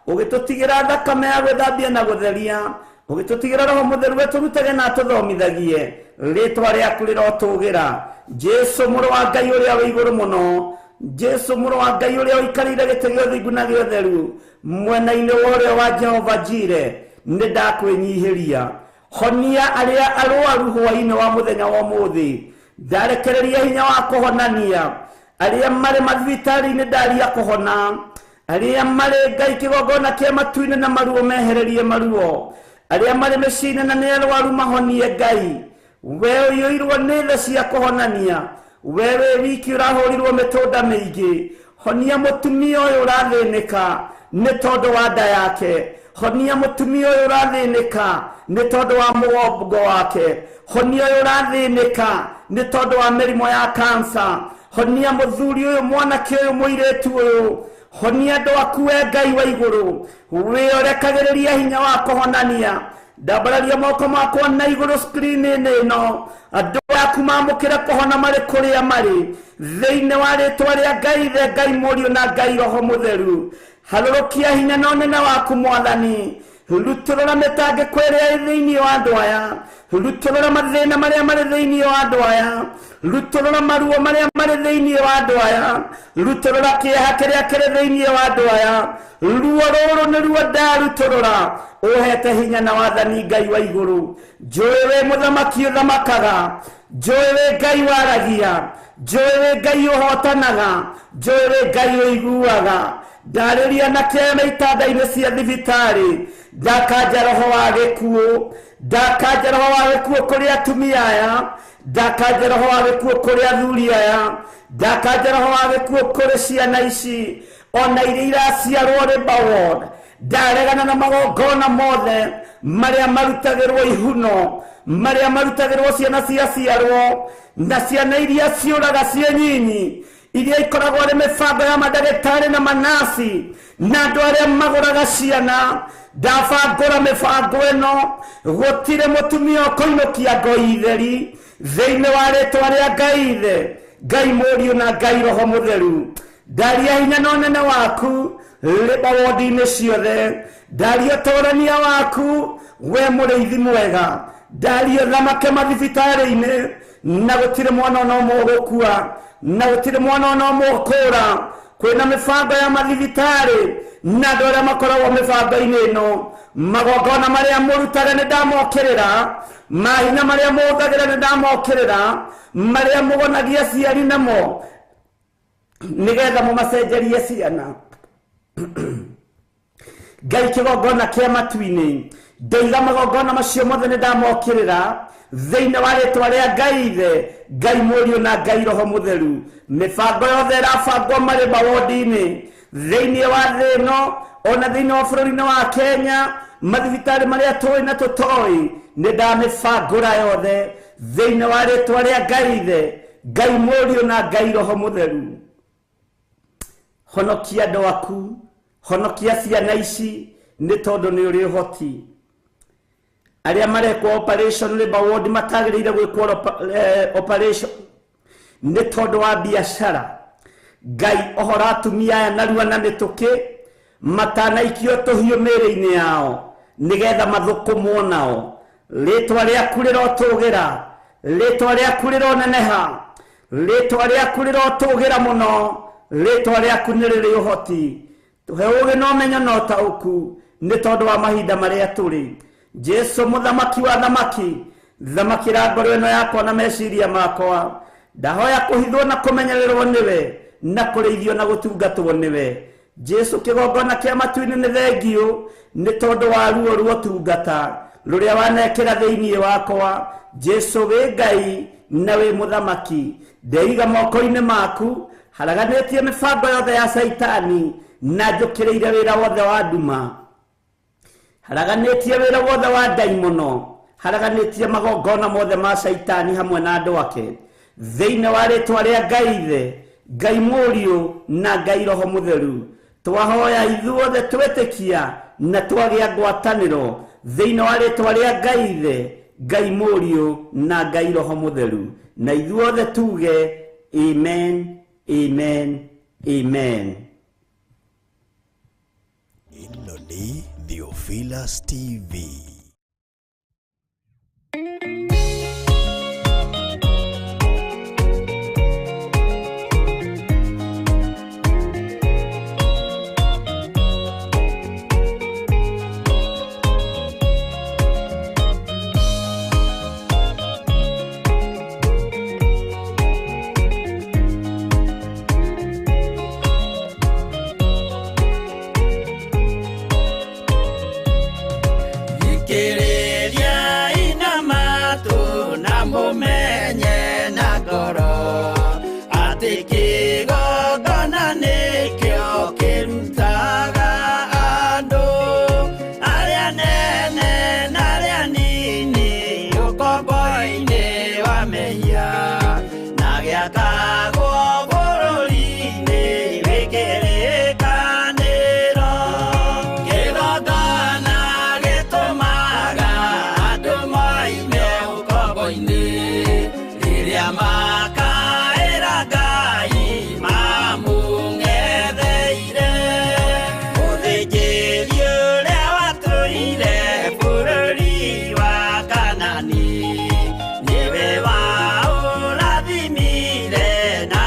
B: ũgĩtũtigĩra thakame ya gwĩthambia na gũtheria, ũgĩtũtigĩra roho mũtheru wetũrutage na atũthomithagie. Rĩtwa rĩaku rĩrotũgĩra. Jesu mũrũ wa Ngai ũrĩa wĩ igũrũ mũno, Jesu mũrũ wa Ngai ũrĩa ũikarĩire gĩtĩ gĩa ũthingu na gĩa ũtheru, mwena-inĩ wa ũrĩo wa Jehova Jire, nĩ ndakwĩnyihĩria. Honia arĩa arwaru hwaĩ-inĩ wa mũthenya wa ũmũthĩ. Ndarekereria hinya wa kũhonania arĩa marĩ mathibitarĩ-inĩ, ndaria kũhona. Arĩa marĩ Ngai kĩgongona kĩa matu-inĩ na maruo mehererie maruo. Arĩa marĩ mĩciĩ-inĩ na nĩ arwaru mahonie Ngai. We ũiyũirwo nĩ tha cia kũhonania, we wĩ wiki ũrahũrirwo mĩtũnda mĩingĩ. Honia mũtumia ũyũ ũrathĩnĩka nĩ tondũ wa nda yake. Honia mũtumia ũyũ ũrathĩnĩka nĩ tondũ wa mũgongo wake. Honia ũyũ ũrathĩnĩka nĩ tondũ wa mĩrimũ ya kansa. Honia mũthuri ũyũ, mwanake ũyũ, mũirĩtu ũyũ. Honia andũ aku we Ngai wa igũrũ. Wĩorekagĩrĩria hinya wa kũhonania. Ndambararia moko makwa na igũrũ screen-inĩ ĩno, andũ aku mamũkĩre kũhona marĩ kũrĩa marĩ, thĩinĩ wa rĩtwa rĩa Ngai Ithe, Ngai Mũriũ na Ngai Roho Mũtheru. Harũrũkia hinya na ũnene waku Mwathani. Rutũrũra mĩtangĩko ĩrĩa ĩ thĩinĩ wa andũ aya. Rutũrũra mathĩna marĩa marĩ thĩinĩ wa andũ aya. Rutũrũra maruo marĩa marĩ thĩinĩ wa andũ aya. Rutũrũra kĩeha kĩrĩa kĩrĩ thĩinĩ wa andũ aya. Ruo rũrũ nĩruo ndarutũrũra. Ũhete hinya na wathani Ngai wa igũrũ. Njũĩ wĩ mũthamaki ũthamakaga, njũĩ wĩ Ngai waragia, njũĩ wĩ Ngai ũhotanaga, njũĩ wĩ Ngai ũiguaga. Ndarĩria na kĩama itanda-inĩ cia thibitarĩ. Ndakanja roho wa gĩkuũ, ndakanja roho wa gĩkuũ kũrĩ atumia aya, ndakanja roho wa gĩkuũ kũrĩ athuri aya, ndakanja roho wa gĩkuũ kũrĩ ciana ici ona iria iraciarwo labour ward. Ndaregana na magongona mothe marĩa marutagĩrwo ihuno, marĩa marutagĩrwo ciana ciaciarwo, na ciana iria ciũraga ciĩ nyinyi, iria ikoragwo arĩ mĩbango ya mandagĩtarĩ na manasi na andũ arĩa magũraga ciana. Ndabangũra mĩbango ĩno, gũtirĩ mũtumia ũkũinũkia ngoi theri thĩinĩ wa rĩtwa rĩa Ngai Ithe, Ngai Mũriũ na Ngai Roho Mũtheru. Ndaria hinya na ũnene waku labour ward-inĩ ciothe. Ndaria ũtũrania waku we mũrĩithi mwega. Ndaria thamake mathibitarĩ-inĩ, na gũtirĩ mwana ona ũmwe ũgũkua, na gũtirĩ mwana ona ũmwe ũkũra. Kwĩna mĩbango ya mathibitarĩ na andũ arĩa makoragwo mĩbango-inĩ ĩno. Magongona marĩa mũrutaga nĩ ndamokĩrĩra, mahinya marĩa mũhũthagĩra nĩ ndamokĩrĩra, marĩa mũgonagia aciari namo nĩgetha mũmacenjerie ciana. Ngai kĩgongona kĩa matu-inĩ, ndoiga magongona macio mothe nĩ ndamokĩrĩra thĩinĩ wa rĩtwa rĩa Ngai Ithe, Ngai Mũriũ na Ngai Roho Mũtheru. Mĩbango yothe ĩrabangwo marĩ mawodi-inĩ thĩinĩ wa thĩ ĩno ona thĩinĩ wa bũrũri-inĩ wa Kenya, mathibitarĩ marĩa tũĩ na tũtoĩ, nĩ ndamĩbangũra yothe thĩinĩ wa rĩtwa rĩa Ngai Ithe, Ngai Mũriũ na Ngai Roho Mũtheru. Honokia andũ aku, honokia ciana ici, nĩ tondũ nĩ ũrĩ ũhoti. Arĩa marekwo operation labour ward matagĩrĩire gwĩkwo operation nĩ tondũ wa biacara. Ngai ohora atumia aya narua na mĩtũkĩ matanaikio tũhiũ mĩĩrĩ-inĩ yao nĩgetha mathũkũmwo nao. Rĩtwa rĩaku rĩrotũgĩra, rĩtwa rĩaku rĩroneneha, rĩtwa rĩaku rĩrotũgĩra mũno, rĩtwa rĩaku nĩ rĩrĩ ũhoti. Tũhe ũũgĩ na ũmenyo na ũtaũku nĩ tondũ wa mahinda marĩa tũrĩ. Jesu mũthamaki wa thamaki, thamakĩra ngoro ĩno yakwa na meciria makwa. Ndahoya kũhithwo na kũmenyererwo nĩwe, na kũrĩithio na gũtungatwo nĩwe. Jesu kĩgongona kĩa matu-inĩ nĩ thengiũ nĩ tondũ wa ruo rwa ũtungata rũrĩa wanekĩra thĩinĩ wakwa. Jesu wĩ Ngai na wĩ mũthamaki, ndeiga moko-inĩ maku, haraganĩtie mĩbango yothe ya Caitani na njũkĩrĩire wĩra wothe wa nduma, haraganĩtie wĩra wothe wa ndaimono, haraganĩtie magongona mothe ma Caitani hamwe na andũ ake, thĩinĩ wa rĩtwa rĩa Ngai Ithe, Ngai Mũriũ na Ngai Roho Mũtheru. Twahoya ithuothe twetĩkia na twagĩa ngwatanĩro
E: Thĩinĩ wa rĩtwa rĩa Ngai Ithe, Ngai Mũriũ na Ngai Roho Mũtheru, na ithuothe tuge amen, amen, amen.
D: Ĩno nĩ Theophilus TV.
B: Thikĩrĩria inamatu na mũmenye na ngoro atĩ kĩgongona nĩkĩo kĩrutaga andũ arĩa nene na arĩa nini ũkombo-inĩ wa mehia na gĩakagwo bũrũri-inĩ wĩ kĩrĩkanĩro. Kĩgongona gĩtũmaga andũ moime ũkombo-inĩ rĩrĩa makaĩra Ngai mamũng'etheire. Mũthĩnjĩri ũrĩa watũire bũrũri wa Kanani nĩwe waũrathimire na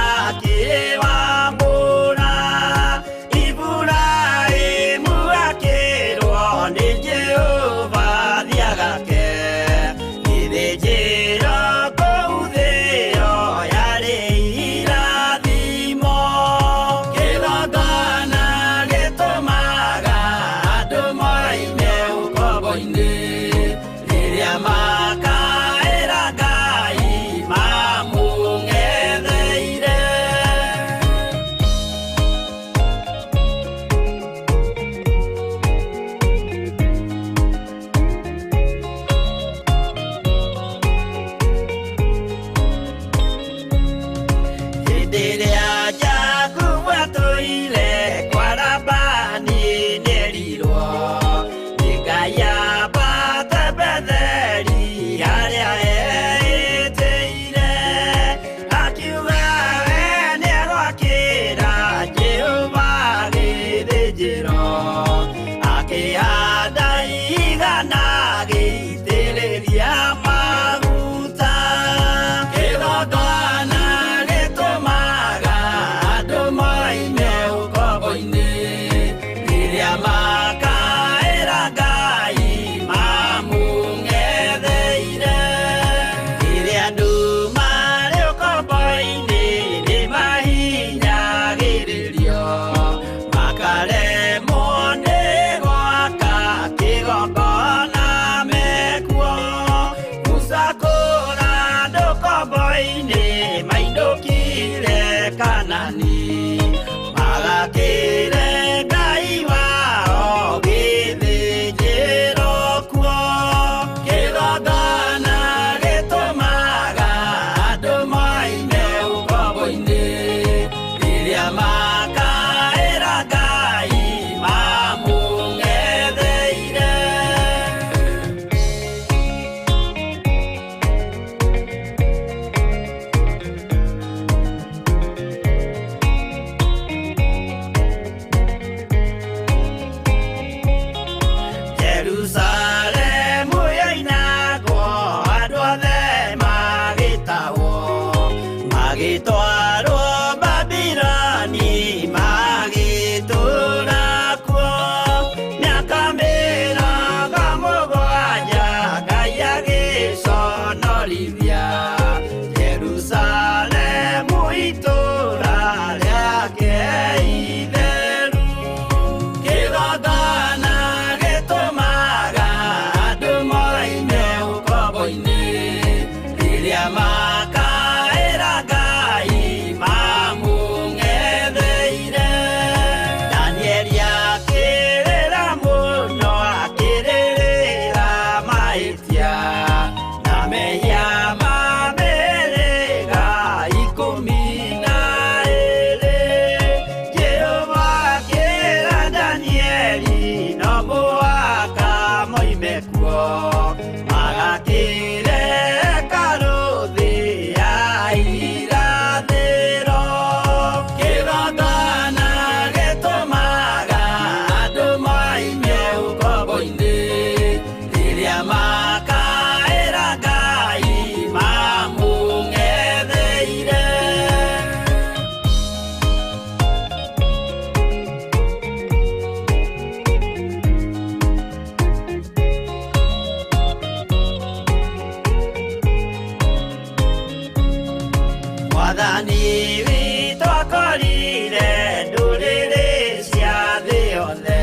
B: Mwathani witũ akorire ndũrĩrĩ cia thĩ yothe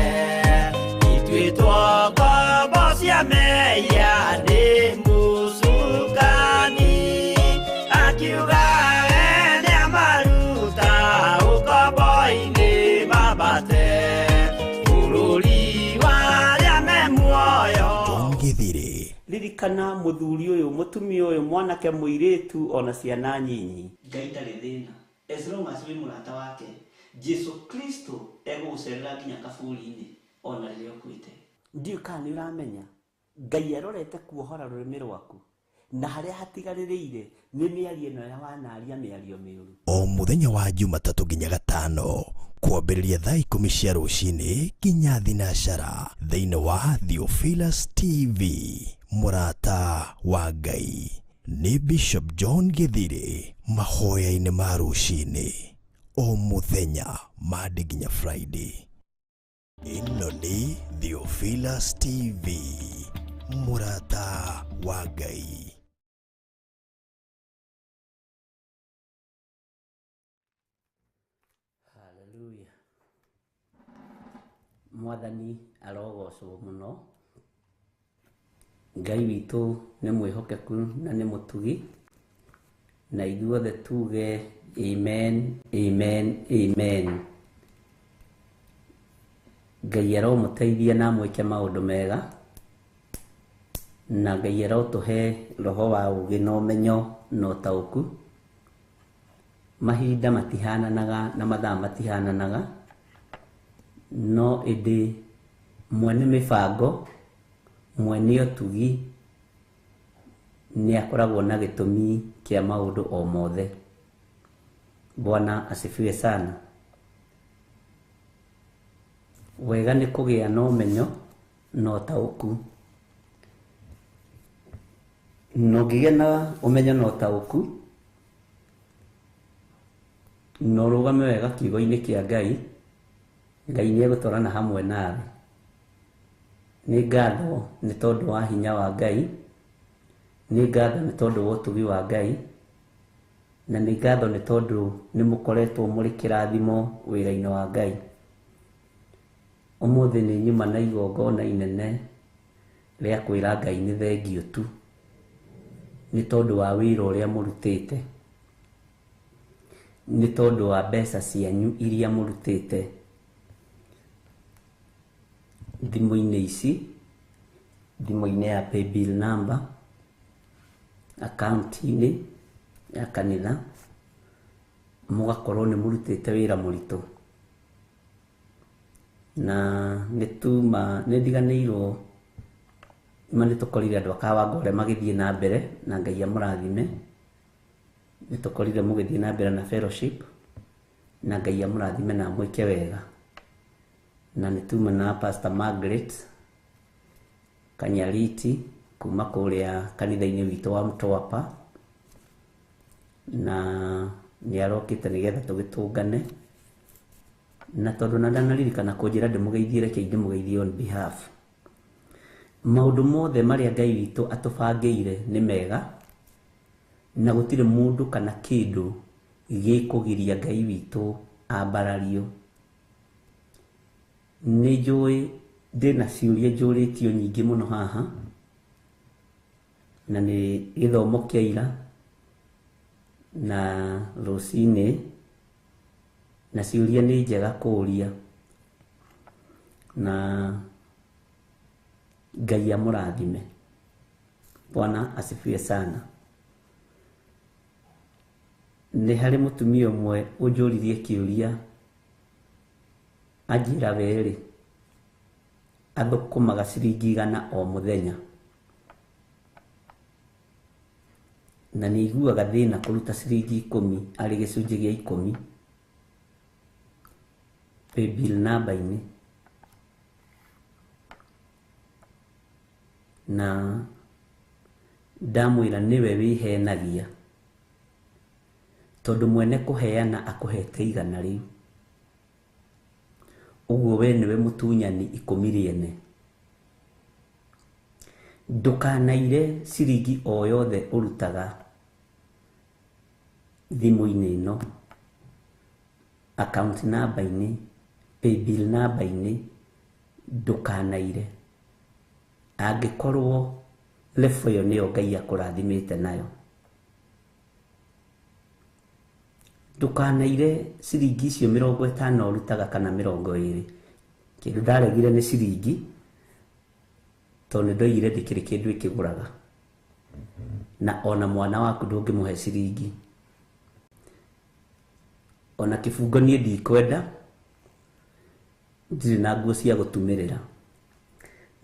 B: ituĩtwo ngombo cia mehia nĩ mũcukani akiuga we nĩamaruta ũkombo-inĩ mambate bũrũri wa arĩa me muoyo.
D: John Githiri.
E: Ririkana muthuri uyu, mutumia uyu, mwanake, muiritu ona ciana nyinyi. Ngai ndarĩ thĩna as long as wĩ mũrata wake. Jesu Kristo egũgũcerera nginya kaburi-inĩ ona rĩrĩa ũkuĩte. Ndiũĩ kana nĩ ũramenya Ngai arorete kuohora rũrĩmĩ rwaku na harĩa hatigarĩrĩire nĩ mĩario ĩno ya wanaria mĩario mĩũru.
D: O mũthenya wa Jumatatũ nginya Gatano kwambĩrĩria thaa 10 cia rũcinĩ nginya 12 thĩinĩ wa Theophilus TV. Mũrata wa Ngai nĩ Bishop John Githiri mahoya-inĩ ma rũcinĩ o mũthenya Monday nginya Friday. Ĩno nĩ Theophilus TV, mũrata wa Ngai.
E: Haleluya. Mwathani arogocwo mũno. Ngai witũ nĩ mwĩhokeku na nĩ mũtugi, na ithuothe tuge amen, amen, amen. Ngai aromũteithia na amwĩke maũndũ mega, na Ngai arotũhe roho wa ũũgĩ na ũmenyo na ũtaũku. Mahinda matihananaga na mathaa matihananaga, no ĩndĩ mwene mĩbango, mwene ũtugi nĩ akoragwo na gĩtũmi kĩa maũndũ o mothe. Bwana asifiwe sana. Wega nĩ kũgĩa na ũmenyo na ũtaũku. Na ũngĩgĩa na ũmenyo na ũtaũku na ũrũgame wega kiugo-inĩ kĩa Ngai, Ngai nĩ egũtwarana hamwe nawe. Nĩ ngatho nĩ tondũ wa hinya wa Ngai, nĩ ngatho nĩ tondũ wa ũtugi wa Ngai, na nĩ ngatho nĩ tondũ nĩ mũkoretwo mũrĩ kĩrathimo wĩra-inĩ wa Ngai. Ũmũthĩ nĩ nyuma na igongona inene rĩa kwĩra Ngai nĩ thengiũ tu nĩ tondũ wa wĩra ũrĩa mũrutĩte, nĩ tondũ wa mbeca cianyu iria mũrutĩte thimũ-inĩ ici, thimũ-inĩ ya paybill number, akaunti-inĩ ya kanitha, mũgakorwo nĩ mũrutĩte wĩra mũritũ. Na nĩ tuma nĩ ndiganĩirwo ma nĩ tũkorire andũ a Kawangware magĩthiĩ na mbere na Ngai amũrathime. Nĩ tũkorire mũgĩthiĩ na mbere na fellowship na Ngai amũrathime na amwĩke wega. Na nĩ tuma na Pastor Margaret Kanyariti kuma kũrĩa kanitha-inĩ witũ wa Mtwapa, na nĩ arokĩte nĩgetha tũgĩtũngane, na tondũ na ndanaririkana kũnjĩra ndĩmũgeithie, reke ndĩmũgeithie on behalf. Maũndũ mothe marĩa Ngai witũ atũbangĩire nĩ mega, na gũtirĩ mũndũ kana kĩndũ gĩkũgiria Ngai witũ ambarario. Nĩ njũĩ ndĩna ciũria njũrĩtio nyingĩ mũno haha, na nĩ gĩthomo kĩa ira na rũcinĩ, na ciũria nĩ njega kũũria, na Ngai amũrathime. Bwana asifiwe sana. Nĩ harĩ mũtumia ũmwe ũnjũririe kĩũria anjĩra werĩ athũkũmaga ciringi 100 o mũthenya, na nĩ aiguaga thĩna kũruta ciringi 10 arĩ gĩcunjĩ gĩa 10 paybill namba-inĩ, na ndamwĩra nĩwe wĩhenagia tondũ mwene kũheana akũhete 100 rĩu, ũguo we nĩwe mũtunyani 10 rĩene. Ndũkanaire ciringi o yothe ũrutaga Thimũ-inĩ ĩno, account number-inĩ, paybill number-inĩ, ndũkanaire. Angĩkorwo level ĩyo nĩyo Ngai akũrathimĩte nayo, ndũkanaire ciringi icio 50 ũrutaga kana 20. Kĩndũ ndaregire nĩ ciringi, tondũ nĩ ndoigire ndĩkĩrĩ kĩndũ ĩkĩgũraga, na ona mwana waku ndũngĩmũhe ciringi. Ona kĩbungo niĩ ndikwenda, ndirĩ na nguo cia gũtumĩrĩra.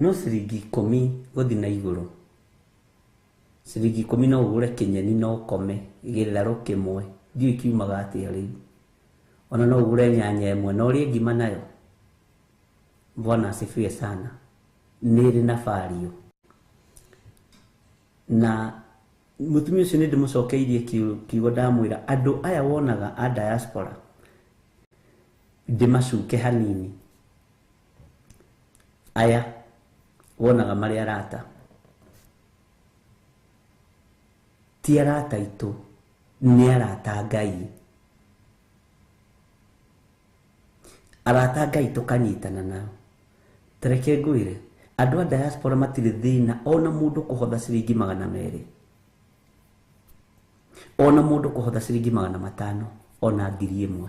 E: No ciringi 10 gũthiĩ na igũrũ, ciringi 10 no ũgũre kĩnyeni na ũkome gĩtharũ kĩmwe, ndiũĩ kiumaga atĩa rĩu. Ona no ũgũre nyanya ĩmwe na ũrĩe ngima nayo. Bwana asifiwe sana. Nĩ ĩrĩ na value. Na mũtumia ũcio nĩ ndĩmũcokeirie kiugo, ndamwĩra andũ aya wonaga a diaspora ndĩmacuke hanini, aya wonaga marĩ arata, ti arata aitũ, nĩ arata Ngai. Arata Ngai tũkanyitana nao. Tareke ngwĩre, andũ a diaspora matirĩ thĩna ona mũndũ kũhotha ciringi 200, ona mũndũ kũhotha ciringi 500, ona 1000.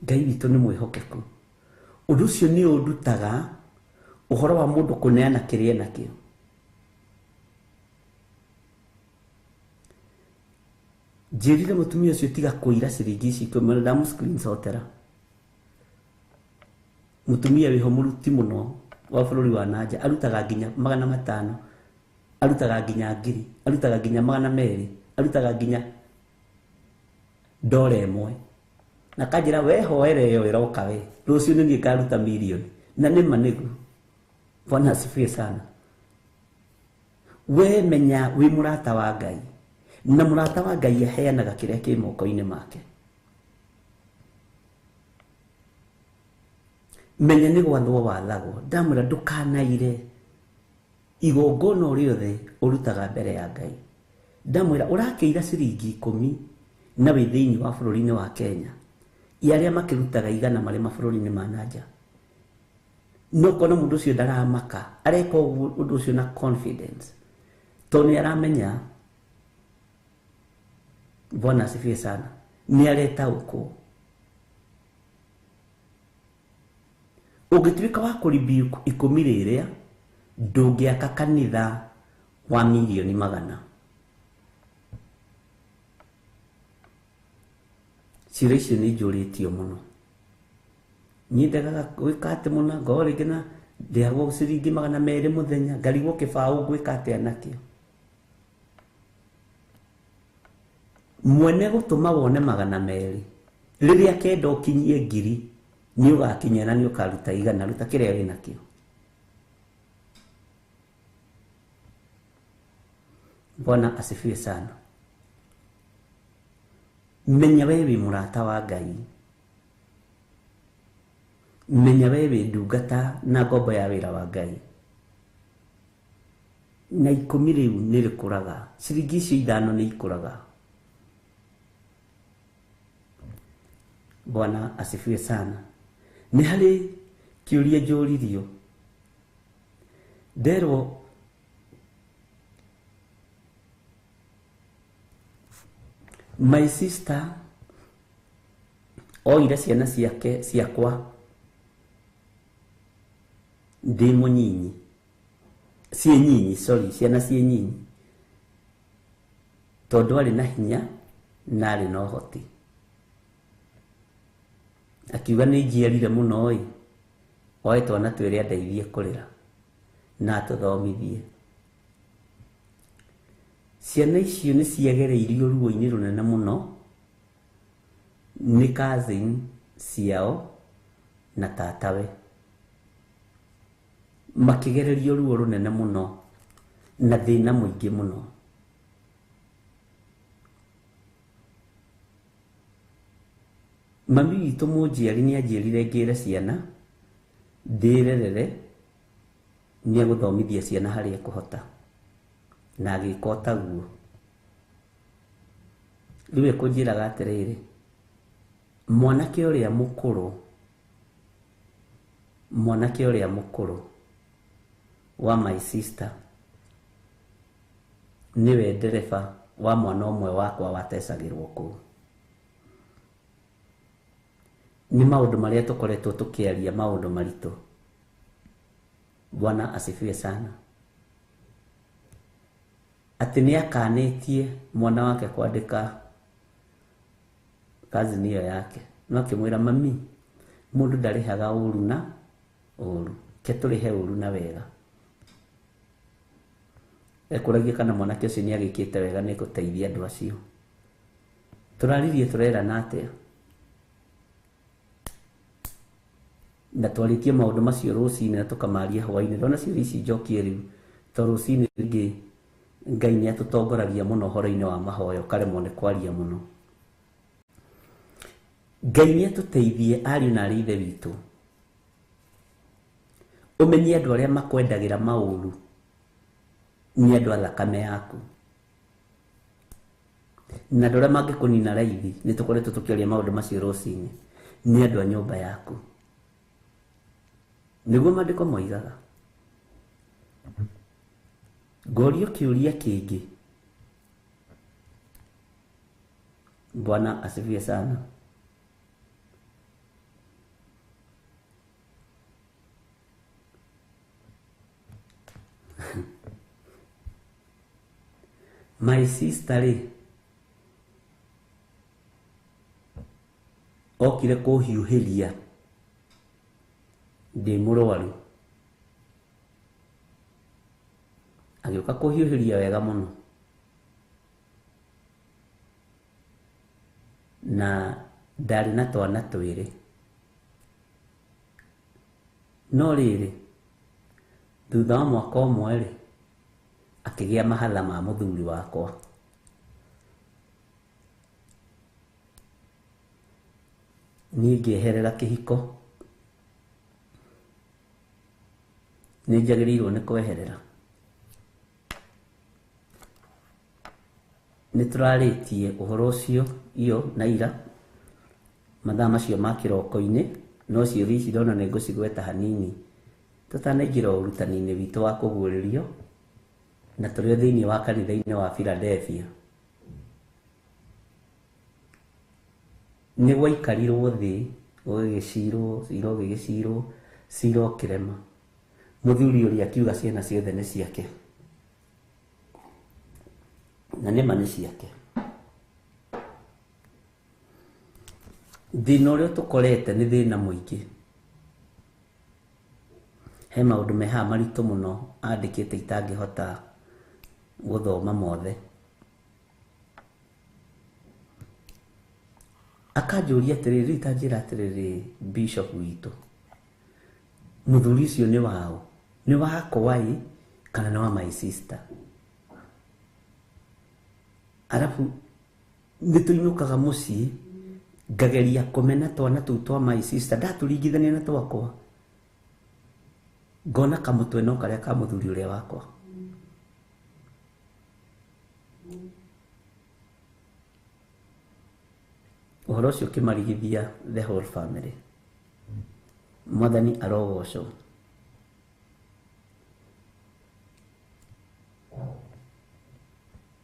E: Ngai witũ nĩ mwĩhokeku. Ũndũ ũcio nĩ ũndutaga ũhoro wa mũndũ kũneana kĩrĩa enakĩo. Njĩrire mũtumia ũcio tiga kũira ciringi ici 10, ndamũ screenshotera. Mũtumia wĩho mũruti mũno wa bũrũri wa nanja, arutaga nginya 500, arutaga nginya 1000, arutaga nginya 200, arutaga nginya $1. Na kanjĩra we hoere ĩyo ĩroka we, rũciũ nĩ niĩ ngaruta mirioni. Na nĩ ma nĩguo. Bwana asifiwe sana. We menya wĩ mũrata wa Ngai, na mũrata wa Ngai aheanaga kĩrĩa kĩ moko-inĩ make. Menya nĩ gwathwo wathagwo. Ndamwĩra ndũkanaire igongona rĩothe ũrutaga mbere ya Ngai. Ndamwĩra ũrakĩira ciringi 10 na wĩ thĩinĩ wa bũrũri-inĩ wa Kenya, arĩa makĩrutaga 100 marĩ mabũrũri-inĩ ma nanja. No kona mũndũ ũcio ndaramaka, areka ũguo ũndũ ũcio na confidence, tondũ nĩ aramenya. Bwana asifiwe sana. Nĩ aretaũkwo. Ũngĩtuĩka wa kũribi 10 rĩrĩa, ndũngĩaka kanitha wa mirioni 100. Ciũria icio nĩ njũrĩtio mũno. Niĩ ndegaga gwĩka atĩ mũno, ngorwo rĩngĩ na ndĩhagwo ciringi 200 mũthenya, ngarigwo kĩbaũ ngwĩka atĩa nakĩo. Mwene gũtũma wone 200, rĩrĩa kenda ũkinyie 1000, nĩ ũgakinyia na nĩ ũkaruta 100, ruta kĩrĩa wĩnakĩo. Bwana asifiwe sana. Menya we wĩ mũrata wa Ngai, menya we wĩ ndungata na ngombo ya wĩra wa Ngai. Na 10 rĩu nĩ rĩkũraga, ciringi icio 5 nĩ ikũraga. Bwana asifiwe sana. Nĩ harĩ kĩũria njũririo, nderwo my sister oire ciana ciake ciakwa ndĩ mũnyinyi, ciĩ nyinyi, sorry, ciana ciĩ nyinyi, tondũ arĩ na hinya na arĩ na ũhoti. Akiuga nĩ njiarire mũno ĩ, oe twana twĩrĩ andeithie kũrera na atũthomithie. Ciana icio nĩ ciagereirio ruo-inĩ rũnene mũno nĩ cousin ciao na tatawe, makĩgererio ruo rũnene mũno na thĩna mũingĩ mũno. Mami witũ mũnjiari nĩ anjĩrire ngĩre ciana ndĩrerere, nĩ egũthomithia ciana harĩa ekũhota, na agĩka o taguo. Rĩu ĩkũnjĩraga atĩrĩrĩ, mwanake ũrĩa mũkũrũ, mwanake ũrĩa mũkũrũ wa my sister nĩwe ndereba wa mwana ũmwe wakwa watecagĩrwo kũu. Nĩ maũndũ marĩa tũkoretwo tũkĩaria, maũndũ maritũ. Bwana asifiwe sana. Atĩ nĩ akanĩtie mwana wake kwandĩka cousin ĩyo yake, no akĩmwĩra mami, mũndũ ndarĩhaga ũru na ũru, ke tũrĩhe ũru na wega. Ekũragia kana mwanake ũcio nĩ agĩkĩte wega nĩ gũteithia andũ acio. Tũraririe tũrerana atĩa? Na twarĩtie maũndũ macio rũcinĩ na tũkamaria hwainĩ. Ndona ciũria ici njokie rĩu, to rũcinĩ rĩngĩ Ngai nĩ atũtongoragia mũno ũhoro-inĩ wa mahoya, ũkaremwo nĩ kwaria mũno. Ngai nĩ atũteithie ariũ na arĩ ithe witũ. Ũmenye andũ arĩa makwendagĩra maũru nĩ andũ a thakame yaku, na andũ arĩa mangĩkũnina raithi, nĩ tũkoretwo tũkĩaria maũndũ macio rũcinĩ, nĩ andũ a nyũmba yaku. Nĩguo maandĩko moigaga. Ngorio kĩũria kĩngĩ. Bwana asifiwe sana. My sister rĩ, okire kũhiũhĩria ndĩ mũrwaru, agĩũka kũhiũhĩria wega mũno, na ndarĩ na twana twĩrĩ. No rĩrĩ, thutha wa mwaka ũmwe rĩ, akĩgĩa mahatha ma mũthuri wakwa. Niĩ ngĩeherera kĩhiko, nĩ njagĩrĩirwo nĩ kweherera. Nĩ tũrarĩtie ũhoro ũcio iyo na ira mathaa macio ma kĩroko-inĩ, no ciũria ici ndona nĩ ngũcigweta hanini tũtanaingĩra ũrutani-inĩ witũ wa kũguũrĩrio, na tũrĩ o thĩinĩ wa kanitha-inĩ wa Philadelphia. Nĩ gwaikarirwo thĩ gũgĩgĩcirwo, cira ũgĩgĩcirwo, cira ũkĩrema. Mũthuri ũrĩa akiuga ciana ciothe nĩ ciake, na nĩma nĩ ciake. Thĩna ũrĩa tũkorete nĩ thĩna mũingĩ. He maũndũ me haha maritũ mũno andĩkĩte itangĩhota gũthoma mothe. Akanjũria atĩrĩrĩ, rĩu ta njĩra atĩrĩrĩ, bishop witũ, mũthuri ũcio nĩ waũ? Nĩ wakwa ĩ kana nĩ wa my sister? Arabu nĩ tũinũkaga mũciĩ, ngageria kũmena twana tũu twa my sister, ndatũringithania na twakwa, ngona kamũtwe no karĩa ka mũthuri ũrĩa wakwa. Ũhoro ũcio ũkĩmarigithia the whole family. Mwathani arogocwo.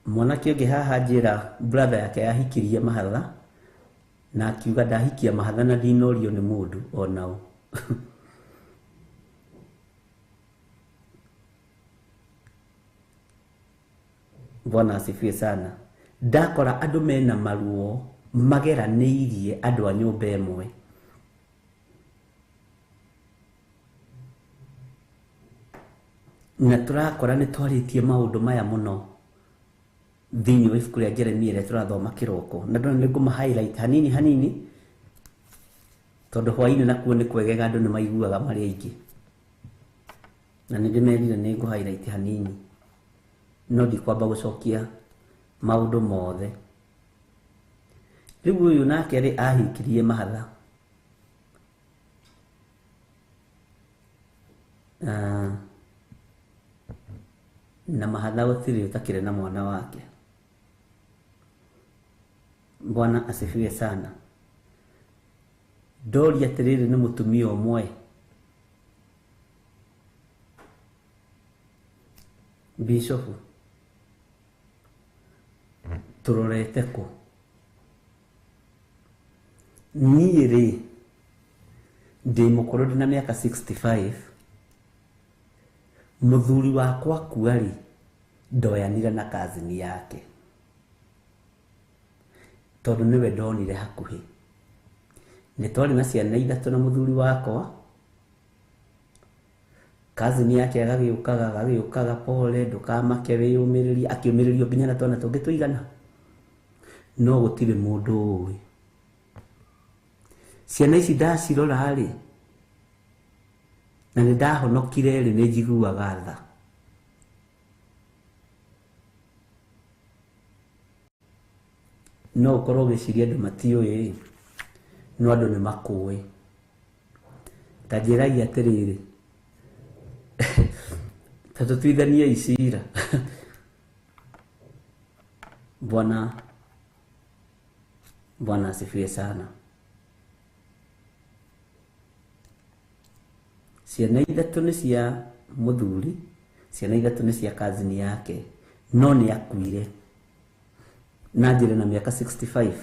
E: Mwanake ũngĩ haha njĩra brother yake yahikirie mahatha, na akiuga ndahikia mahatha na ndinorio nĩ mũndũ onao. Bwana asifiwe sana. Ndakora andũ mena maruo mageranĩirie andũ a nyũmba ĩmwe. Na tũrakora nĩ twarĩtie maũndũ maya mũno thĩinĩ wa ibuku rĩa Jeremia rĩrĩa tũrathoma kĩroko, na ndona nĩ ngũma highlight hanini hanini tondũ hwainĩ nakuo nĩ kwegega andũ nĩ maiguaga marĩ aingĩ, na nĩ ndĩmerire nĩ ngũ highlight hanini, no ndikwamba gũcokia maũndũ mothe. Rĩu ũyũ nake rĩ ahikirie mahatha, na mahatha gũtirĩ ũtakĩrĩ na mwana wake. Bwana asifiwe sana. Ndoria atĩrĩrĩ, nĩ mũtumia ũmwe bishofu tũrorete kũ? Niĩ rĩ, ndĩ mũkũrũ, ndĩ na mĩaka 65. Mũthuri wakwa akua rĩ, ndoyanire na kazini yake tondũ nĩwe ndonire hakuhĩ. Nĩ twarĩ na ciana ithatũ na mũthuri wakwa. Kazini yake agagĩũkaga agagĩũkaga, pole, ndũkamake, wĩyũmĩrĩrie, akĩũmĩrĩrio nginya na twana tũngĩ tũigana, no gũtirĩ mũndũ ũĩ. Ciana ici ndacirora rĩ, na nĩ ndahonokire rĩ, nĩ njiguaga tha. No ũkorwo ũgĩciria andũ matiũĩ, no andũ nĩ makũĩ. Ta njĩrai atĩrĩrĩ, ta tũtuithanie cira. Bwana Bwana asifiwe sana. Ciana ithatũ nĩ cia mũthuri, ciana ithatũ nĩ cia kazini yake, no nĩ akuire na njĩra na mĩaka 65.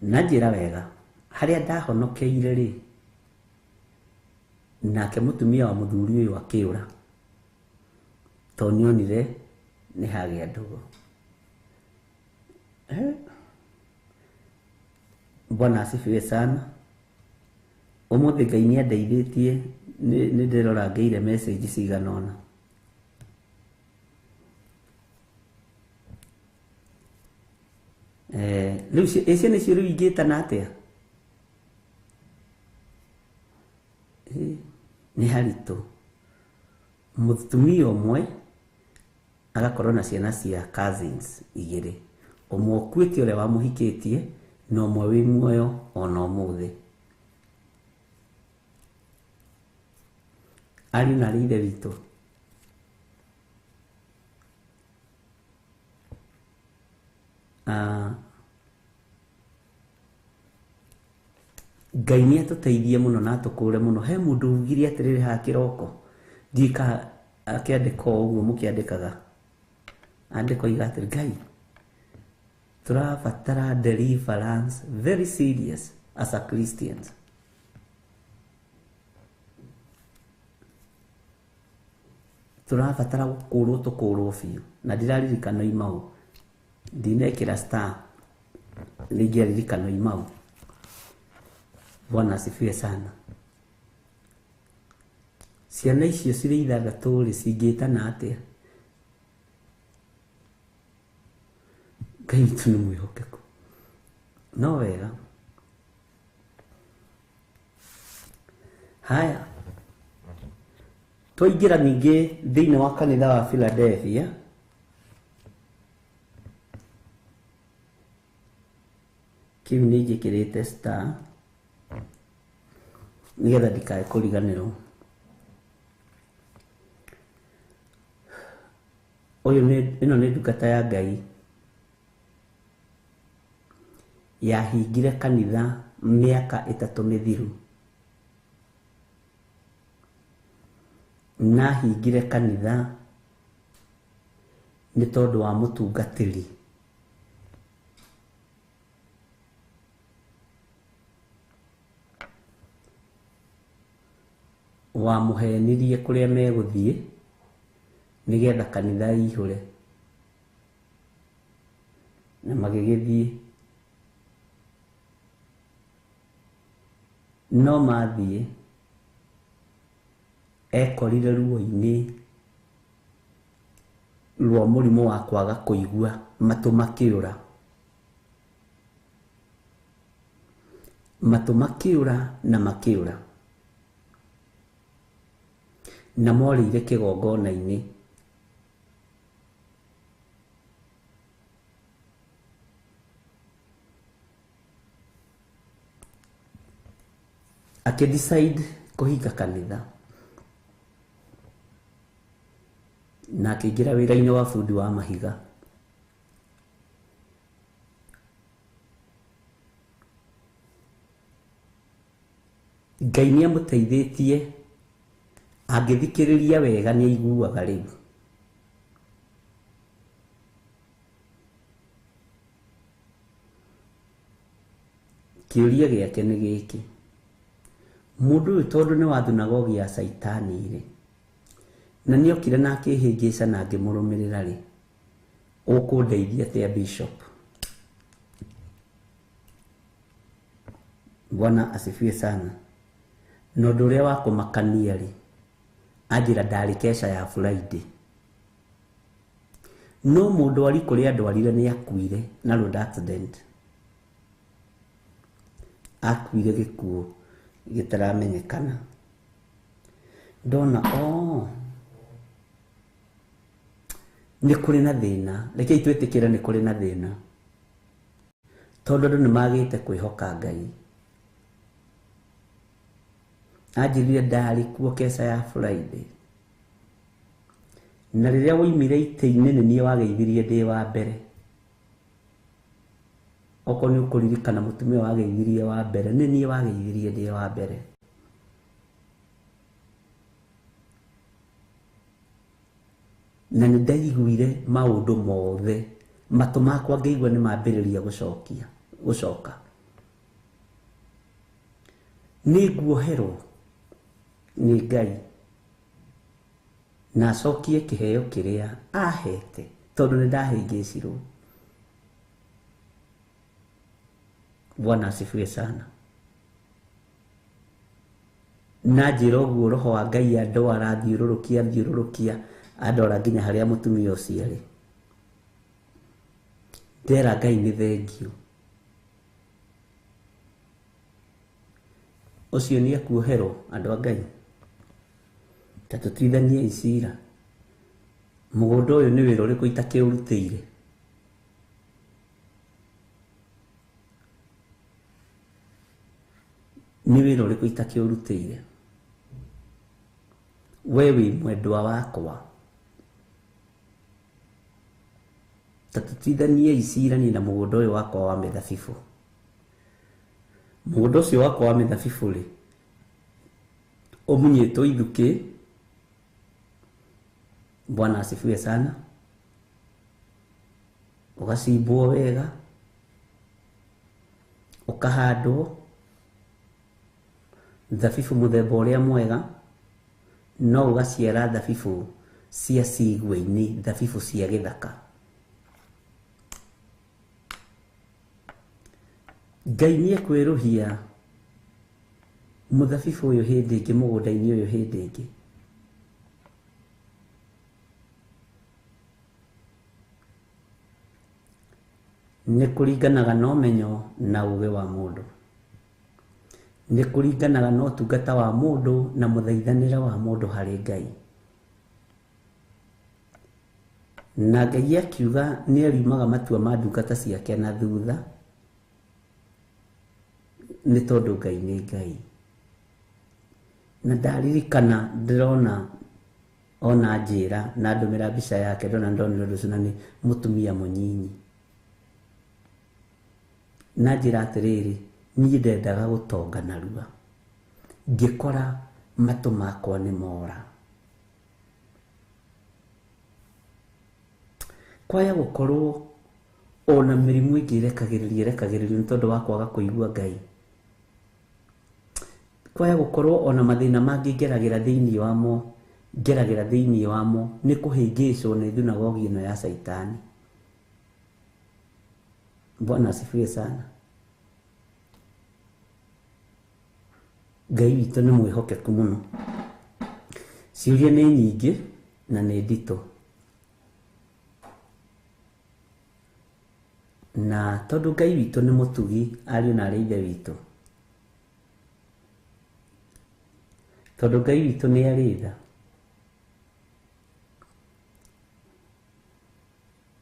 E: Na njĩra wega harĩa ndahonokeire rĩ, nake mũtumia wa mũthuri ũyũ akĩũra tondũ nĩonire nĩ hagĩa ndũgũ. Bwana asifiwe sana. Ũmũthĩ Ngai nĩ andeithĩtie, nĩ ndĩrora ngĩire message cigana ũna. Rĩu ciana icio rĩu ingĩtana atĩa? Nĩ haritũ. Mũtumia ũmwe agakorwo na ciana cia cousins igĩrĩ, ũmwe ũkuĩte ũrĩa wamũhikĩtie na ũmwe wĩ muoyo ona ũmũthĩ. Ariũ na aarĩ a Ithe witũ, Ngai nĩ atũteithie mũno na atũkũre mũno. He mũndũ ugire atĩrĩrĩ haha kĩroko, ndiũĩ kana akĩandĩka o ũguo mũkĩandĩkaga, andĩka oiga atĩrĩ, Ngai, tũrabatara deliverance very serious as a Christians. Tũrabatara gũkũrwo tũkũrwo biũ. Na ndĩraririkana imau, ndinekĩra star nĩingĩaririkana imau. Bwana asifiwe sana. Ciana icio cirĩ ithathatũ rĩ, cingĩtana atĩa? Ngai witũ nĩ mwĩhokeku. No wega. Haya, twaingĩra ningĩ thĩinĩ wa kanitha wa Philadelphia, kĩu nĩ njĩkĩrĩte star nĩgetha ndikae kũriganĩrwo. Ũyũ nĩ, ĩno nĩ ndungata ya Ngai yahingire kanitha mĩaka 3 mĩthiru. Na hingire kanitha nĩ tondũ wa mũtungatĩri. Wamũhenirie kũrĩa megũthiĩ nĩgetha kanitha ĩihũre, na magĩgĩthiĩ. No mathiĩ, ekorire ruo-inĩ rwa mũrimũ wa kwaga kũigua, matũ makĩũra. Matũ makĩũra na makĩũra. Na morĩire kĩgongona-inĩ. Akĩ decide kũhinga kanitha na akĩingĩra wĩra-inĩ wa bundi wa mahiga. Ngai nĩ amũteithĩtie angĩthikĩrĩria wega nĩ aiguaga rĩu. Kĩũria gĩake nĩ gĩkĩ, mũndũ ũyũ tondũ nĩ wa thunagogi ya Caitani rĩ, na nĩ okire na akĩhĩngĩca na ngĩmũrũmĩrĩra rĩ, ũkũndeithia atĩa Bishop? Bwana asifiwe sana. Na ũndũ ũrĩa wa kũmakania rĩ, anjĩra ndarĩ kesha ya Friday, no mũndwari kũrĩa andwarire nĩ akuire na road accident. Akuire gĩkuũ gĩtaramenyekana. Ndona oh, nĩ kũrĩ na thĩna. Rekei twĩtĩkĩre nĩ kũrĩ na thĩna, tondũ andũ nĩ magĩte kwĩhoka Ngai. Anjĩrire ndarĩ kuo kesha ya Friday, na rĩrĩa woimire itĩ-inĩ nĩ niĩ wageithirie ndĩ wa mbere. Okorwo nĩ ũkũririkana mũtumia wageithirie wa mbere, nĩ niĩ wageithirie ndĩ wa mbere. Na nĩ ndaiguire maũndũ mothe, matũ makwa ngĩigua nĩ mambĩrĩria gũcoka. Nĩ nguoherwo nĩ Ngai na acokie kĩheo kĩrĩa ahete, tondũ nĩ ndahĩngĩcirwo. Bwana asifiwe sana. Na njĩra ũguo roho wa Ngai andwara thiũrũrũkia andwara nginya harĩa mũtumia ũcio arĩ. Ndera Ngai nĩ thengio, ũcio nĩ ekuoherwo. Andũ a Ngai, ta tũtuithaniei cira. Mũgũnda ũyũ nĩ wĩra ũrĩkũ itakĩũrutĩire? Nĩ wĩra ũrĩkũ itakĩũrutĩire? We wĩ mwendwa wakwa, ta tũtuithaniei cira niĩ na mũgũnda ũyũ wakwa wa mĩthabibũ. Mũgũnda ũcio wakwa wa mĩthabibũ rĩ, ũmunyĩtwo ithukĩ. Bwana asifiwe sana. Ũgacimbwo wega, ũkahandwo thabibũ mũthemba ũrĩa mwega, no ũgaciara thabibũ cia cigua-inĩ, thabibũ cia gĩthaka. Ngai nĩ ekwerũhia mũthabibũ ũyũ hĩndĩ ĩngĩ, mũgũnda-inĩ ũyũ hĩndĩ ĩngĩ. Nĩ kũringanaga na ũmenyo na ũũgĩ wa mũndũ, nĩ kũringanaga na ũtungata wa mũndũ na mũthaithanĩre wa mũndũ harĩ Ngai. Na Ngai akiuga nĩ ariumaga matua ma ndungata ciake na thutha, nĩ tondũ Ngai nĩ Ngai. Na ndaririkana ndĩrona ona njĩra na ndũmĩra mbica yake, ndona ndonire ũndũ ũcio na nĩ mũtumia mũnyinyi. Na njĩra atĩrĩrĩ, niĩ ndendaga gũtonga narua, ngĩkora matũ makwa nĩ mora. Kwaya gũkorwo ona mĩrimũ ĩngĩ ĩrekagĩrĩrio nĩ tondũ wa kwaga kũigua Ngai. Kwaya gũkorwo ona mathĩna mangĩ ngeragĩra thĩinĩ wamo, ngeragĩra thĩinĩ wamo nĩ kũhĩngĩcwo nĩ thunagogi ĩno ya Caitani. Bwana asifiwe sana. Ngai witũ nĩ mwĩhokeku mũno. Ciũria nĩ nyingĩ na nĩ nditũ, na tondũ Ngai witũ nĩ mũtugi, ariũ na arĩ ithe witũ, tondũ Ngai witũ nĩ arĩ tha,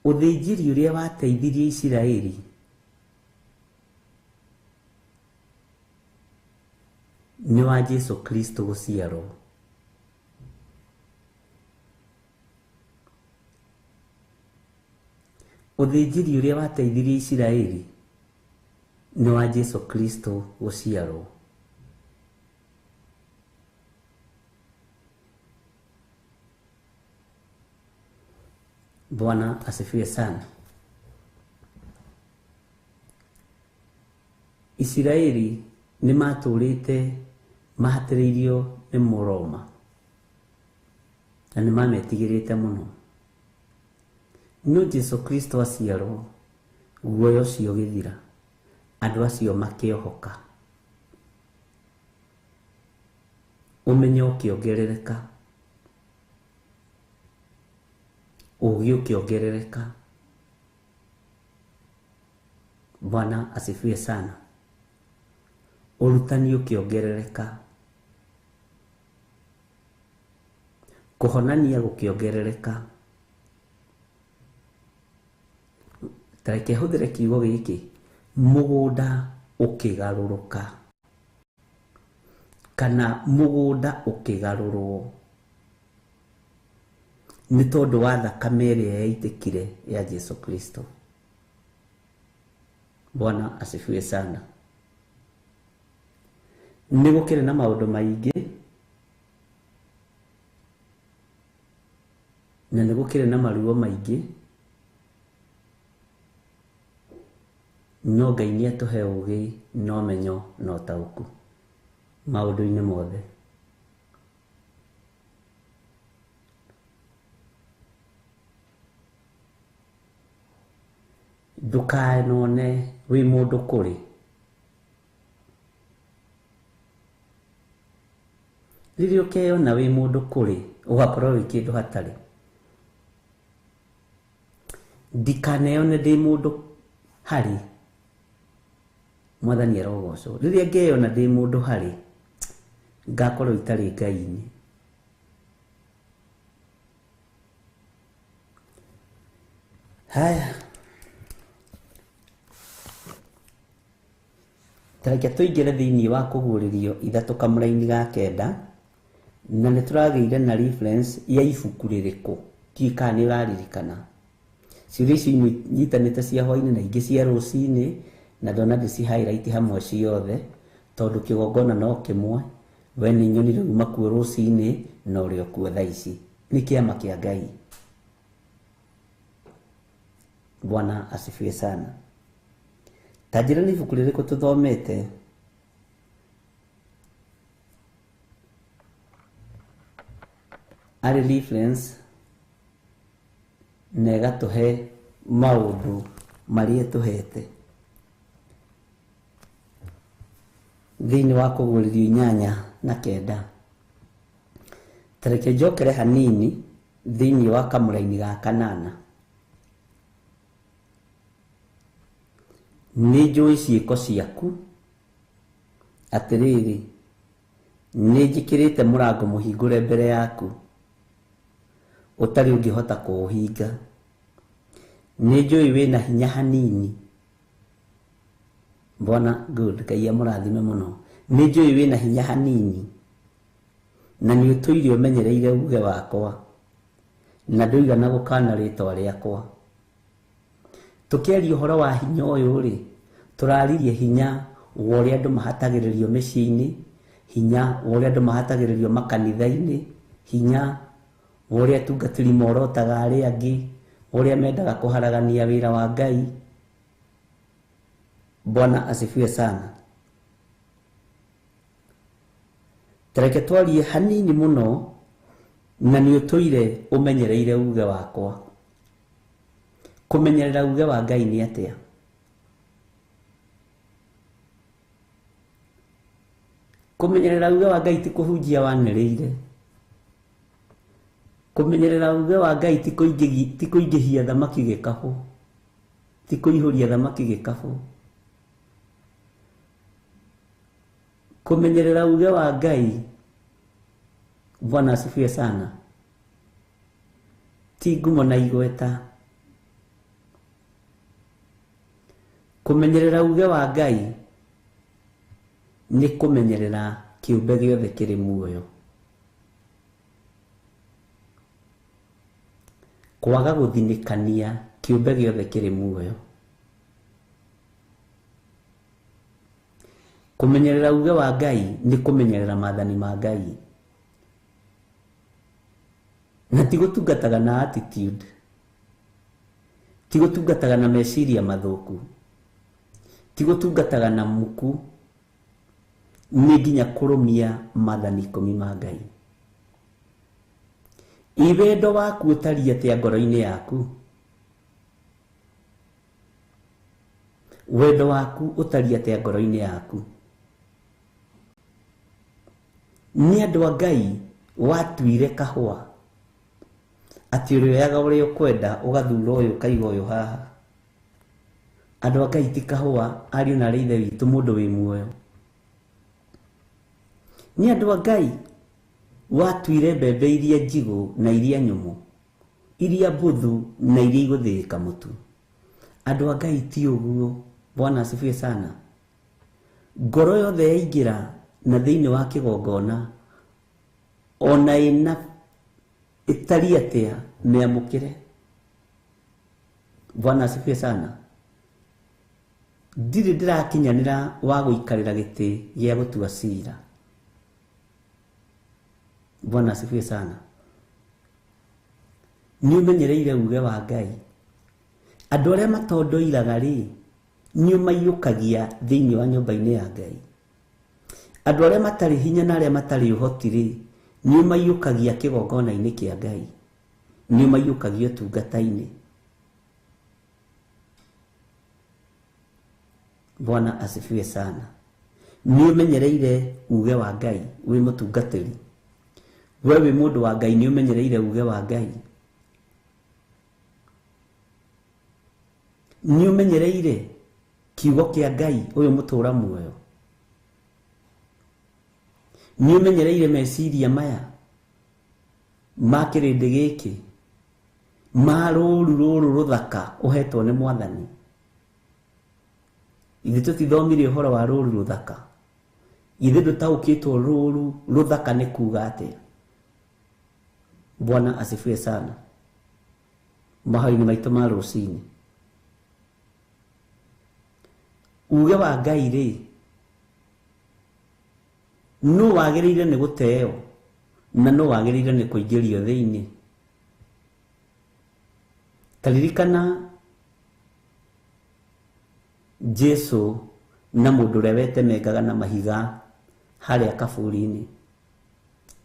E: ũthĩnjĩri ũrĩa wateithirie Isiraeli nĩ wa Jesu Kristo gũciarwo. Ũthĩnjĩri ũrĩa wateithirie Isiraeli nĩ wa Jesu Kristo gũciarwo. Bwana asifiwe sana. Isiraeli nĩ matũrĩte mahatĩrĩirio nĩ Mũroma na nĩ mametigĩrĩte mũno. No Jesu Kristo aciarwo, guoya ũcio ũgĩthira, andũ acio makĩohoka, ũmenyo ũkĩongerereka, ũũgĩ ũkĩongerereka. Bwana asifiwe sana. Ũrutani ũkĩongerereka, kũhonania gũkĩongerereka. Ta reke hũthĩre kiugo gĩkĩ, mũgũnda ũkĩgarũrũka kana mũgũnda ũkĩgarũrwo nĩ tondũ wa thakame ĩrĩa yaitĩkire ya Jesu Kristo. Bwana asifiwe sana. Nĩ gũkĩrĩ na maũndũ maingĩ na nĩ gũkĩrĩ na maruo maingĩ, no Ngai nĩ atũhe ũũgĩ na ũmenyo na ũtaũku maũndũ-inĩ mothe. Ndũkanone wĩ mũndũ kũrĩ, rĩrĩa ũkeyona wĩ mũndũ kũrĩ ũgakorwo wĩ kĩndũ hatarĩ. Ndikaneyone ndĩ mũndũ harĩ, Mwathani arogocwo. Rĩrĩa ngeyona ndĩ mũndũ harĩ, ngakorwo itarĩ Ngai-inĩ. Haya, ta reke tũingĩre thĩinĩ wa kũguũrĩrio ithatũ kamũraini ga kenda, na nĩ tũragĩire na reference ya ibuku rĩrĩkũ, ndiũĩ kana nĩ ũraririkana. Ciũria icio imwe nyitanĩte cia hwainĩ na ingĩ cia rũcinĩ, na ndona ndĩci highlight hamwe ciothe tondũ kĩgongona no kĩmwe. We nĩ nyonire uma kuo rũcinĩ na ũrĩ o kuo thaa ici. Nĩ kĩama kĩa Ngai. Bwana asifiwe sana. Ta njĩra nĩ ibuku rĩrĩkũ tũthomete arĩ reference na ĩgatũhe maũndũ marĩa ĩtũhete thĩinĩ wa kũguũrĩrio 8 na 9. Ta reke njokere hanini thĩinĩ wa kamũraini ga kanana. Nĩ njũĩ ciĩko ciaku, atĩrĩrĩ, nĩ njĩkĩrĩte mũrango mũhingũre mbere yaku ũtarĩ ũngĩhota kũũhinga. Nĩ njũĩ wĩna hinya hanini. Bwana good, Ngai amũrathime mũno. Nĩ njũĩ wĩna hinya hanini na nĩ ũtũire ũmenyereire uge wakwa na ndũigana gũkana rĩtwa rĩakwa. Tũkĩaria ũhoro wa hinya ũyũ rĩ, tũraririe hinya wa ũrĩa andũ mahatagĩrĩrio mĩciĩ-inĩ, hinya wa ũrĩa andũ mahatagĩrĩrio makanitha-inĩ, hinya wa ũrĩa atungatĩri morotaga arĩa angĩ, ũrĩa mendaga kũharagania wĩra wa Ngai. Bwana asifiwe sana. Ta reke twarie hanini mũno na nĩ ũtũire ũmenyereire uge wakwa. Kũmenyerera uge wa Ngai nĩ atĩa? Kũmenyerera uge wa Ngai ti kũhunjia wanĩrĩire. Kũmenyerera uge wa Ngai ti kũingĩhia thamaki gĩkabũ, ti kũihũria thamaki gĩkabũ. Kũmenyerera uge wa Ngai, Bwana asifiwe sana, ti ngumo na igweta. Kũmenyerera uge wa Ngai nĩ kũmenyerera kĩũmbe gĩothe kĩrĩ muoyo. Kwaga gũthinĩkania kĩũmbe gĩothe kĩrĩ muoyo. Kũmenyerera uge wa Ngai nĩ kũmenyerera maathani ma Ngai. Na ti gũtungataga na attitude. Ti gũtungataga na meciria mathũku, ti gũtungataga na muku, nĩ nginya kũrũmia maathani 10 ma Ngai. Ĩ wendo waku ũtariĩ atĩa ngoro-inĩ yaku? Wendo waku ũtariĩ atĩa ngoro-inĩ yaku? Nĩ andũ a Ngai watuire kahũa atĩ ũrĩoyaga ũrĩa ũkwenda ũgathura ũyũ ũkaiga ũyũ haha. Andũ a Ngai ti kahũa, ariũ na arĩ ithe witũ, mũndũ wĩ muoyo. Nĩ andũ a Ngai watuire mbembe iria njigũ na iria nyũmũ, iria mbuthu na iria igũthĩĩka mũtu. Andũ a Ngai ti ũguo. Bwana asifiwe sana. Ngoro yothe yaingĩra na thĩinĩ wa kĩgongona ona ĩna ĩtariĩ atĩa mĩamũkĩre. Bwana asifiwe sana. Ndirĩ ndĩrakinyanĩra wa gũikarĩra gĩtĩ gĩa gũtua cira. Bwana asifiwe sana. Nĩ ũmenyereire uge wa Ngai. Andũ arĩa matondoiraga rĩ, nĩ ũmaiyũkagia thĩinĩ wa nyũmba-inĩ ya Ngai. Andũ arĩa matarĩ hinya na arĩa matarĩ ũhoti rĩ, nĩ ũmaiyũkagia kĩgongona-inĩ kĩa Ngai. Nĩ ũmaiyũkagia ũtungata-inĩ. Bwana asifiwe sana. Nĩ ũmenyereire uge wa Ngai wĩ mũtungatĩri. We wĩ mũndũ wa Ngai nĩ ũmenyereire uge wa Ngai. Nĩ ũmenyereire kiugo kĩa Ngai ũyũ mũtũra muoyo. Nĩ ũmenyereire meciria maya ma kĩrĩndĩ gĩkĩ, ma rũru rũrũ rũthaka ũhetwo nĩ Mwathani. Ithuĩ tũtithomire ũhoro wa rũru rũthaka. Ithuĩ ndũtaũkĩtwo rũru rũthaka nĩ kuga atĩa. Bwana asifiwe sana. Mahoya-inĩ maitũ ma rũcinĩ, uge wa Ngai rĩ, nũ wagĩrĩire nĩ gũteo na nũ wagĩrĩire nĩ kũingĩrio thĩinĩ? Ta ririkana Jesu na mũndũ ũrĩa wetemengaga na mahiga harĩa kaburi-inĩ,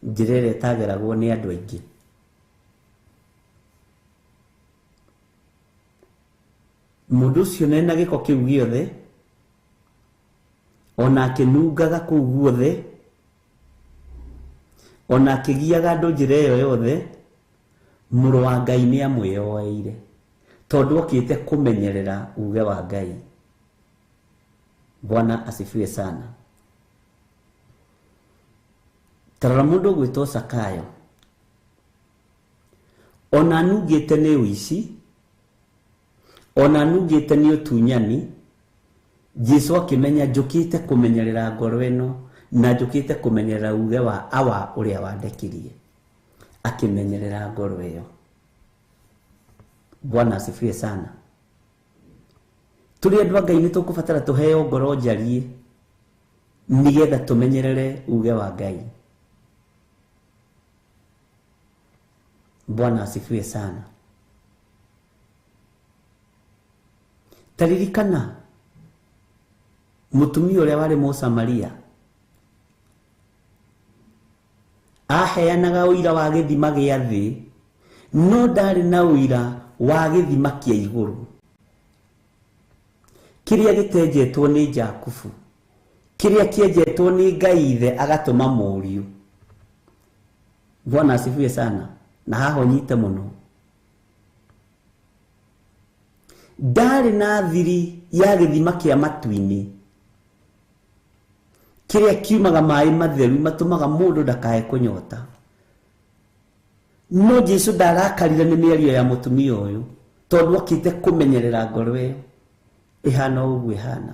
E: njĩra ĩrĩa ĩtageragwo nĩ andũ aingĩ. Mũndũ ũcio nena gĩko kĩu gĩothe, ona akĩnungaga kũu guothe, ona akĩgiaga andũ njĩra ĩyo yothe, mũrũ wa Ngai nĩ amwĩyoeire, tondũ okĩte kũmenyerera uge wa Ngai. Bwana asifiwe sana. Tarora mũndũ ũgwĩtwo Sakayo, ona anungĩte nĩ ũici, ona anungĩte nĩ ũtunyani, Jesu akĩmenya njũkĩte kũmenyerera ngoro ĩno na njũkĩte kũmenyerera uge wa awa ũrĩa wandekirie. Akĩmenyerera ngoro ĩyo. Bwana asifiwe sana. Tũrĩ andũ a Ngai nĩ tũkũbatara tũheo ngoro njariĩ nĩgetha tũmenyerere uge wa Ngai. Bwana asifiwe sana. Ta ririkana mũtumia ũrĩa warĩ Mũsamaria aheanaga ũira wa gĩthima gĩa thĩ, no ndarĩ na ũira wa gĩthima kĩa igũrũ kĩrĩa gĩtenjetwo nĩ Jakubu, kĩrĩa kĩenjetwo nĩ Ngai ithe agatũma mũriũ. Bwana asifiwe sana. Na haha ũnyite mũno, ndarĩ na thiri ya gĩthima kĩa matu-inĩ kĩrĩa kiumaga maĩ matheru matũmaga mũndũ ndakae kũnyota. No Jesu ndarakarire nĩ mĩario ya mũtumia ũyũ, tondũ okĩte kũmenyerera ngoro ĩyo ĩhana ũguo ĩhana.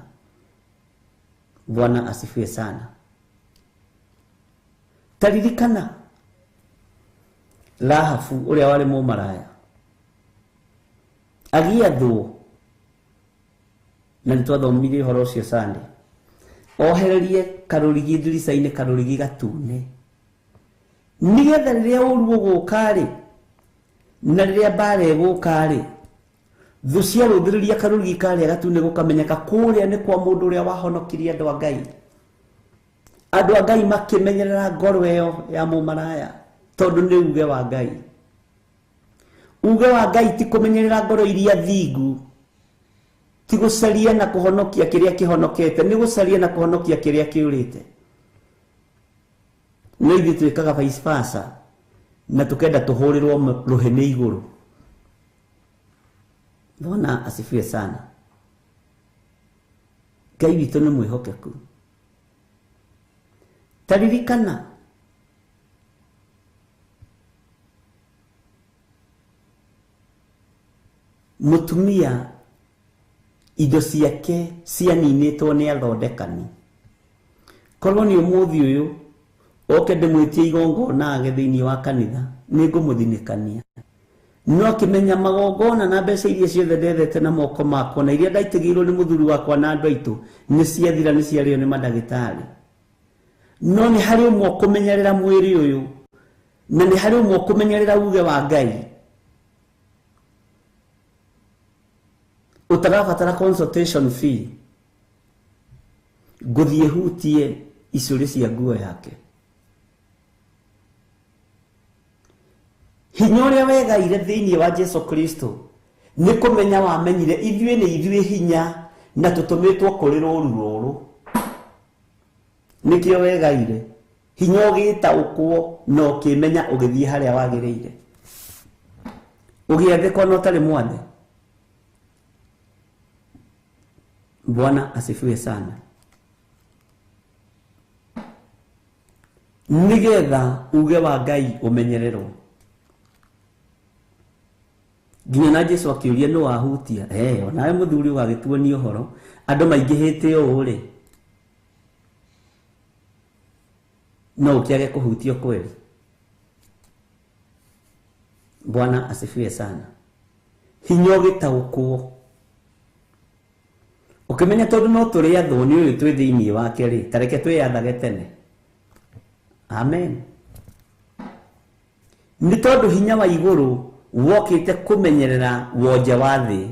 E: Bwana asifiwe sana. Ta ririkana Rahabu ũrĩa warĩ mũmaraya agĩathwo, na nĩ twathomire ũhoro ũcio Sunday, ohererie karũrigi ndirica-inĩ, karũrigi gatune, nĩgetha rĩrĩa ũru ũgũka rĩ, na rĩrĩa mbara ĩgũka rĩ, Thũ ciarũthĩrĩria karũrigi karĩa gatune gũkamenyeka kũrĩa nĩ kwa mũndũ ũrĩa wahonokirie andũ a Ngai. Andũ a Ngai makĩmenyerera ngoro ĩyo ya mũmaraya tondũ nĩ uge wa Ngai. Uge wa Ngai ti kũmenyerera ngoro iria thingu, ti gũcaria na kũhonokia kĩrĩa kĩhonokete, nĩ gũcaria na kũhonokia kĩrĩa kĩũrĩte. No ithuĩ twĩkaga vice versa na tukenda tũhũrĩrwo rũhĩ nĩ igũrũ. Bwana asifiwe sana. Ngai witũ nĩ mwĩhokeku. Taririkana mũtumia indo ciake cianinĩtwo nĩ athondekani. Korwo nĩ ũmũthĩ ũyũ oke ndĩmwĩtie igongona age thĩinĩ wa kanitha nĩ ngũmũthinĩkania. No akĩmenya magongona na mbeca iria ciothe ndethete na moko makwa na iria ndaitigĩirwo nĩ mũthuri wakwa na andũ aitũ nĩ ciathira, nĩ ciarĩo nĩ mandagĩtarĩ. No nĩ harĩ ũmwe ũkũmenyerera mwĩrĩ ũyũ na nĩ harĩ ũmwe ũkũmenyerera uge wa Ngai ũtarabatara consultation fee. Ngũthiĩ hutie icũrĩ cia nguo yake. Hinya ũrĩa wegaire thĩinĩ wa Jesu Kristo nĩ kũmenya wamenyire ithuĩ nĩ ithuĩ hinya na tũtũmĩtwo kũrĩ rũru rũrũ. Nĩkĩo wegaire hinya ũgĩtaũkwo na ũkĩmenya ũgĩthiĩ harĩa wagĩrĩire, ũgĩathĩkwo na ũtarĩ mwathe. Bwana asifiwe sana. Nĩgetha uge wa Ngai ũmenyererwo. Nginya na Jesu akĩũria nĩ wahutia. Onawe mũthuri ũgagĩtuonia ũhoro andũ maingĩhĩte ũũ rĩ, no ũkĩage kũhutio kweli. Bwana asifiwe sana. Hinya ũgĩtaũkwo ũkĩmenya tondũ no tũrĩathwo nĩ ũyũ twĩ thĩinĩ wake rĩ, ta reke twĩyathage tene. Amen. Nĩ tondũ hinya wa igũrũ wokĩte kũmenyerera wonje wa thĩ,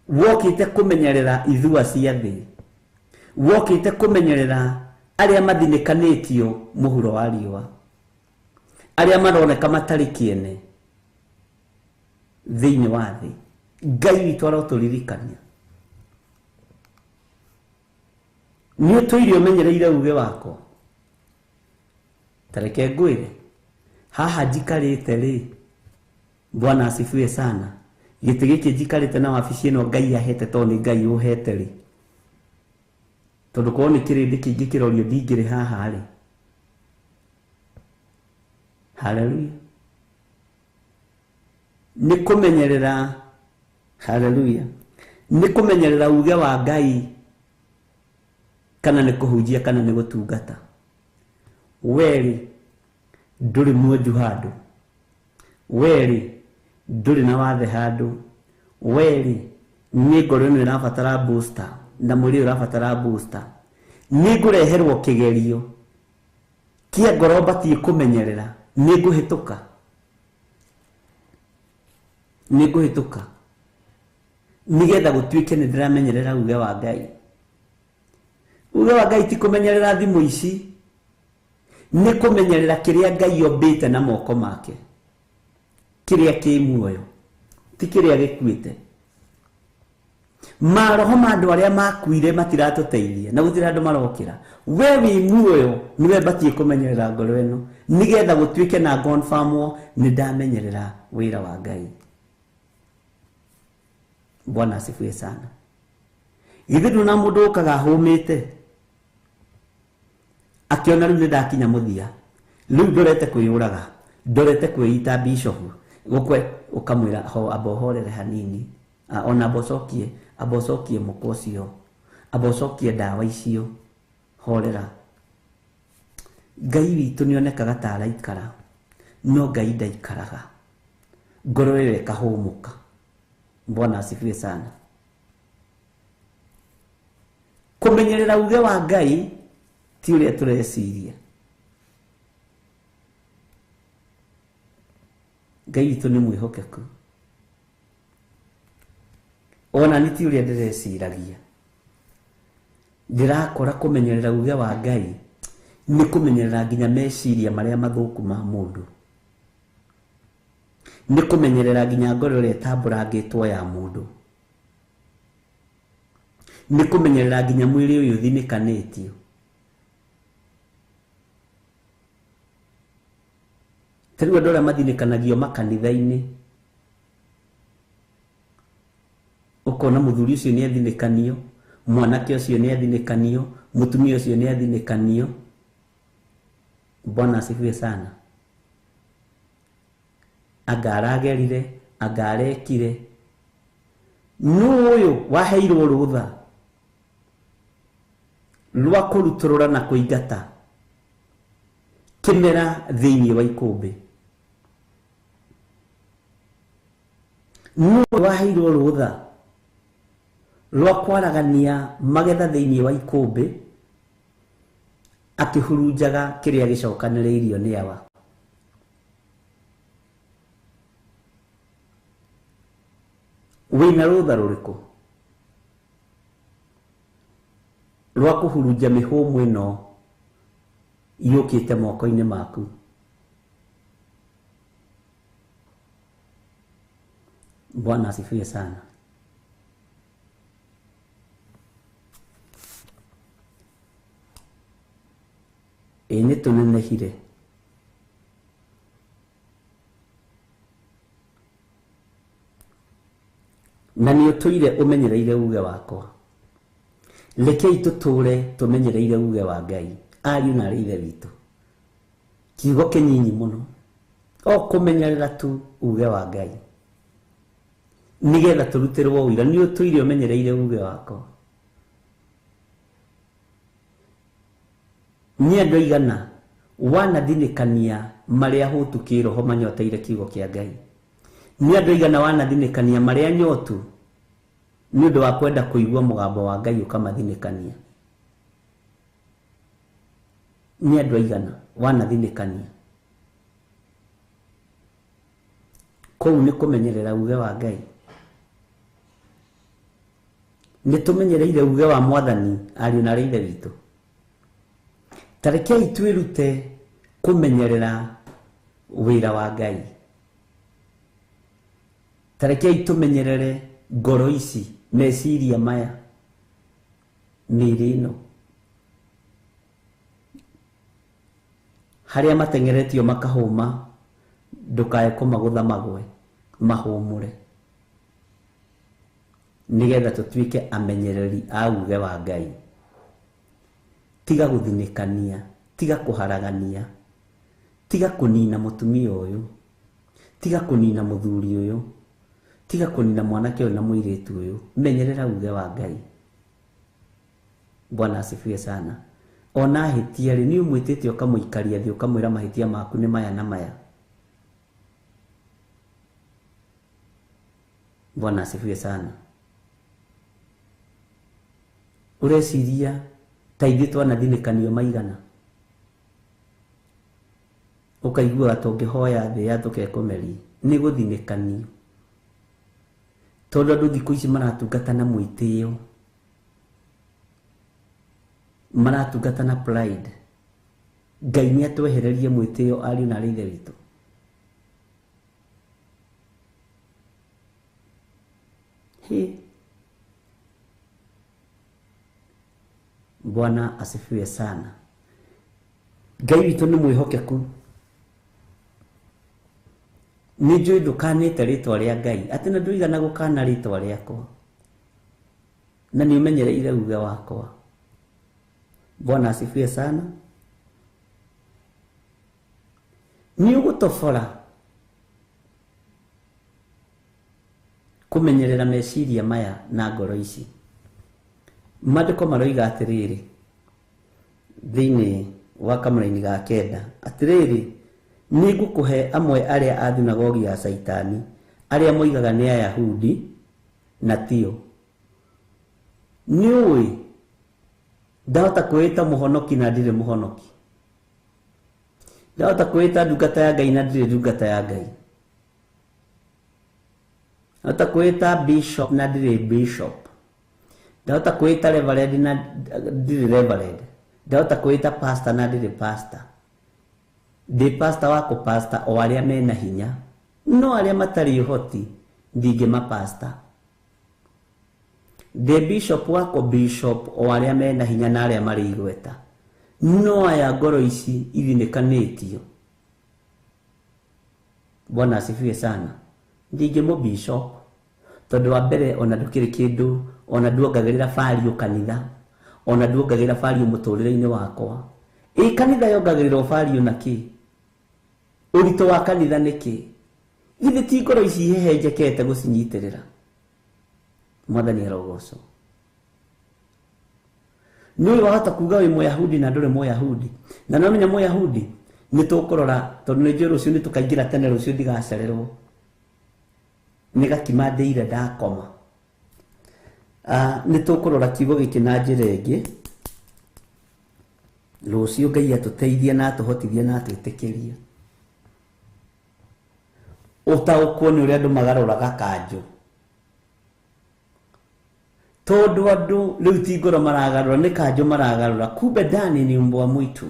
E: wokĩte kũmenyerera ithua cia thĩ, wokĩte kũmenyerera arĩa mathinĩkanĩtio mũhuro wa riũa, arĩa maroneka matarĩ kĩene thĩinĩ wa thĩ. Ngai witũ arotũririkania nĩ ũtũire ũmenyereire uge wakwa. Ta reke ngwĩre haha njikarĩte rĩ, Bwana asifiwe sana, gĩtĩ gĩkĩ njikarĩte na wabici ĩno Ngai ahete tondũ nĩ Ngai ũhete rĩ, tondũ korwo nĩ kĩrĩndĩ kĩingĩ kĩrorio ndingĩrĩ haha rĩ. Haleluya. Nĩ kũmenyerera, haleluya, nĩ kũmenyerera uge wa Ngai kana nĩ kũhunjia kana nĩ gũtungata. Werĩ ndũrĩ mwonju handũ, werĩ ndũrĩ na wathe handũ, werĩ nĩ ngoro ĩno ĩrabatara booster na mwĩrĩ ũrabatara booster. Nĩ ngũreherwo kĩgerio kĩa ngoro batiĩ kũmenyerera, nĩ ngũhĩtũka, nĩ ngũhĩtũka nĩgetha gũtuĩke nĩ ndĩramenyerera uge wa Ngai. Uge wa Ngai ti kũmenyerera thimũ ici, nĩ kũmenyerera kĩrĩa Ngai ombĩte na moko make, kĩrĩa kĩ muoyo, ti kĩrĩa gĩkuĩte. Maroho ma andũ arĩa makuire matiratũteithia na gũtirĩ andũ marokĩra. We wĩ muoyo nĩwe batiĩ kũmenyerera ngoro ĩno nĩgetha gũtuĩke na confirmwo nĩ ndamenyerera wĩra wa Ngai. Bwana asifiwe sana. Githĩ ndũna mũndũ ũkaga ahũmĩte akĩona rĩu nĩ ndakinya mũthia, rĩu ndorete kwĩyũraga, ndorete kwĩita bishofu, gũkwe ũkamwĩra ho amba ũhorere hanini, ona amba ũcokie mũkwa ũcio, amba ũcokie ndawa icio, horera. Ngai witũ nĩonekaga ta araikara, no Ngai ndaikaraga. Ngoro ĩyo ĩkahũmũka. Bwana asifiwe sana. Kũmenyerera uge wa Ngai ti ũrĩa tũreciria. Ngai witũ nĩ mwĩhokeku. Ona nĩ ti ũrĩa ndĩreciragia. Ndĩrakora kũmenyerera uge wa Ngai nĩ kũmenyerera nginya meciria marĩa mathũku ma mũndũ. Nĩ kũmenyerera nginya ngoro ĩrĩa ĩtambũrangĩtwo ya mũndũ. Nĩ kũmenyerera nginya mwĩrĩ ũyũ ũthinĩkanĩtio. Ta rĩu andũ arĩa mathinĩkanagio makanitha-inĩ, ũkona mũthuri ũcio nĩ athinĩkanio, mwanake ũcio nĩ athinĩkanio, mũtumia ũcio nĩ athinĩkanio. Bwana asifiwe sana. Anga aragerire, anga arekire. Nũ ũyũ waheirwo rũtha rwa kũrutũrũra na kũingata kĩmera thĩinĩ wa ikũmbĩ? Nũ waheirwo rũtha rwa kwaragania magetha thĩinĩ wa ikũmbĩ akĩhurunjaga kĩrĩa gĩcokanĩrĩirio nĩ awa? Wĩna rũtha rũrĩkũ rwa kũhurunja mĩhũmũ ĩno yũkĩte moko-inĩ maku? Bwana asifiwe sana. Ĩ nĩ tũnenehire. Na nĩ ũtũire ũmenyereire uge wakwa. Rekei tũtũre tũmenyereire uge wa Ngai, ariũ na arĩ ithe witũ. Kiugo kĩnyinyi mũno, o kũmenyerera tu uge wa Ngai nĩgetha tũrutĩrwo ũira. Nĩ ũtũire ũmenyereire uge wakwa. Nĩ andũ aigana wanathinĩkania marĩa hũtu kĩroho manyoteire kiugo kĩa Ngai? Nĩ andũ aigana wanathinĩkania marĩa nyotu nĩ ũndũ wa kwenda kũigua mũgambo wa Ngai ũkamathinĩkania? Nĩ andũ aigana wanathinĩkania? Kũu nĩ kũmenyerera uge wa Ngai. Nĩ tũmenyereire uge wa Mwathani, ariũ na arĩ ithe witũ. Ta rekei twĩrute kũmenyerera wĩra wa Ngai. Ta rekei tũmenyerere ngoro ici, meciria maya, mĩĩrĩ ĩno. Harĩa mateng'eretio makahũma, ndũkae kũmagũtha magwe, mahũmũre, nĩgetha tũtuĩke amenyereri a uge wa Ngai. Tiga gũthinĩkania, tiga kũharagania, tiga kũnina mũtumia ũyũ, tiga kũnina mũthuri ũyũ, tiga kũnina mwanake ũyũ na mũirĩtu ũyũ. Menyerera uge wa Ngai. Bwana asifiwe sana. Ona ahĩtia rĩ, nĩ ũmwĩtĩte ũkamũikaria thĩ ũkamwĩra mahĩtia maku nĩ maya na maya. Bwana asifiwe sana. Ũreciria ta ithuĩ twanathinĩkanio maigana? Ũkaiguaga tũngĩhoya thĩ yathũke ĩkũmerie. Nĩ gũthinĩkanio. Tondũ andũ thikũ ici maratungata na mwĩtĩo, maratungata na pride. Ngai nĩ atwehererie mwĩtĩo, ariũ na arĩ ithe witũ. Hĩ. Bwana asifiwe sana. Ngai witũ nĩ mwĩhokeku. Nĩ njũĩ ndũkanĩte rĩtwa rĩa Ngai, atĩ na ndũigana gũkana rĩtwa rĩakwa, na nĩ ũmenyereire uge wakwa. Bwana asifiwe sana. Nĩ ũgũtobora kũmenyerera meciria maya na ngoro ici. Maandĩko maroiga atĩrĩrĩ thĩinĩ wa kamũraini ga kenda, atĩrĩrĩ, nĩ ngũkũhe amwe arĩa a thunagogi ya Caitani, arĩa moigaga nĩ Ayahudi na tio. Nĩ ũĩ ndahota kwĩĩta mũhonoki na ndirĩ mũhonoki, ndahota kwĩĩta ndungata ya Ngai na ndirĩ ndungata ya Ngai. Ndahota kwĩta bishop na ndirĩ bishop. Ndahota kwĩta reverend na ndirĩ reverend. Ndahota kwĩta pastor na ndirĩ pastor. Ndĩ pastor wa kũpasta o arĩa mena hinya, no arĩa matarĩ ũhoti ndingĩmapasta. Ndĩ bishop wa kũ-bishop o arĩa mena hinya na arĩa marĩ igweta, no aya ngoro ici ithinĩkanĩtio. Bwana asifiwe sana. Ndingĩmũ-bishop tondũ wa mbere ona ndũkĩrĩ kĩndũ, ona nduongagĩrĩra value kanitha, ona nduongagĩrĩra value mũtũrĩre-inĩ wakwa. Ĩ kanitha yongagĩrĩrwo value na kĩ? Ũritũ wa kanitha nĩ kĩ? Githĩ ti ngoro ici ihehenjekete gũcinyitĩrĩra? Mwathani arogocwo. Nĩ wahota kuga wĩ Mũyahudi na ndũrĩ Mũyahudi. Na no menya Mũyahudi nĩ tũkũrora tondũ nĩ njũĩ rũciũ nĩ tũkaingĩra tene, rũciũ ndigacererwo. Nĩ gakima ndĩire ndakoma. Nĩ tũkũrora kiugo gĩkĩ na njĩra ĩngĩ. Rũciũ Ngai atũteithie na atũhotithie na atwĩtĩkĩrie. Ũtaũkwo nĩ ũrĩa andũ magarũraga kanjũ. Tondũ andũ rĩu ti ngoro maragarũra, nĩ kanjũ maragarũra. Kumbe ndani ni mbwa mwitu.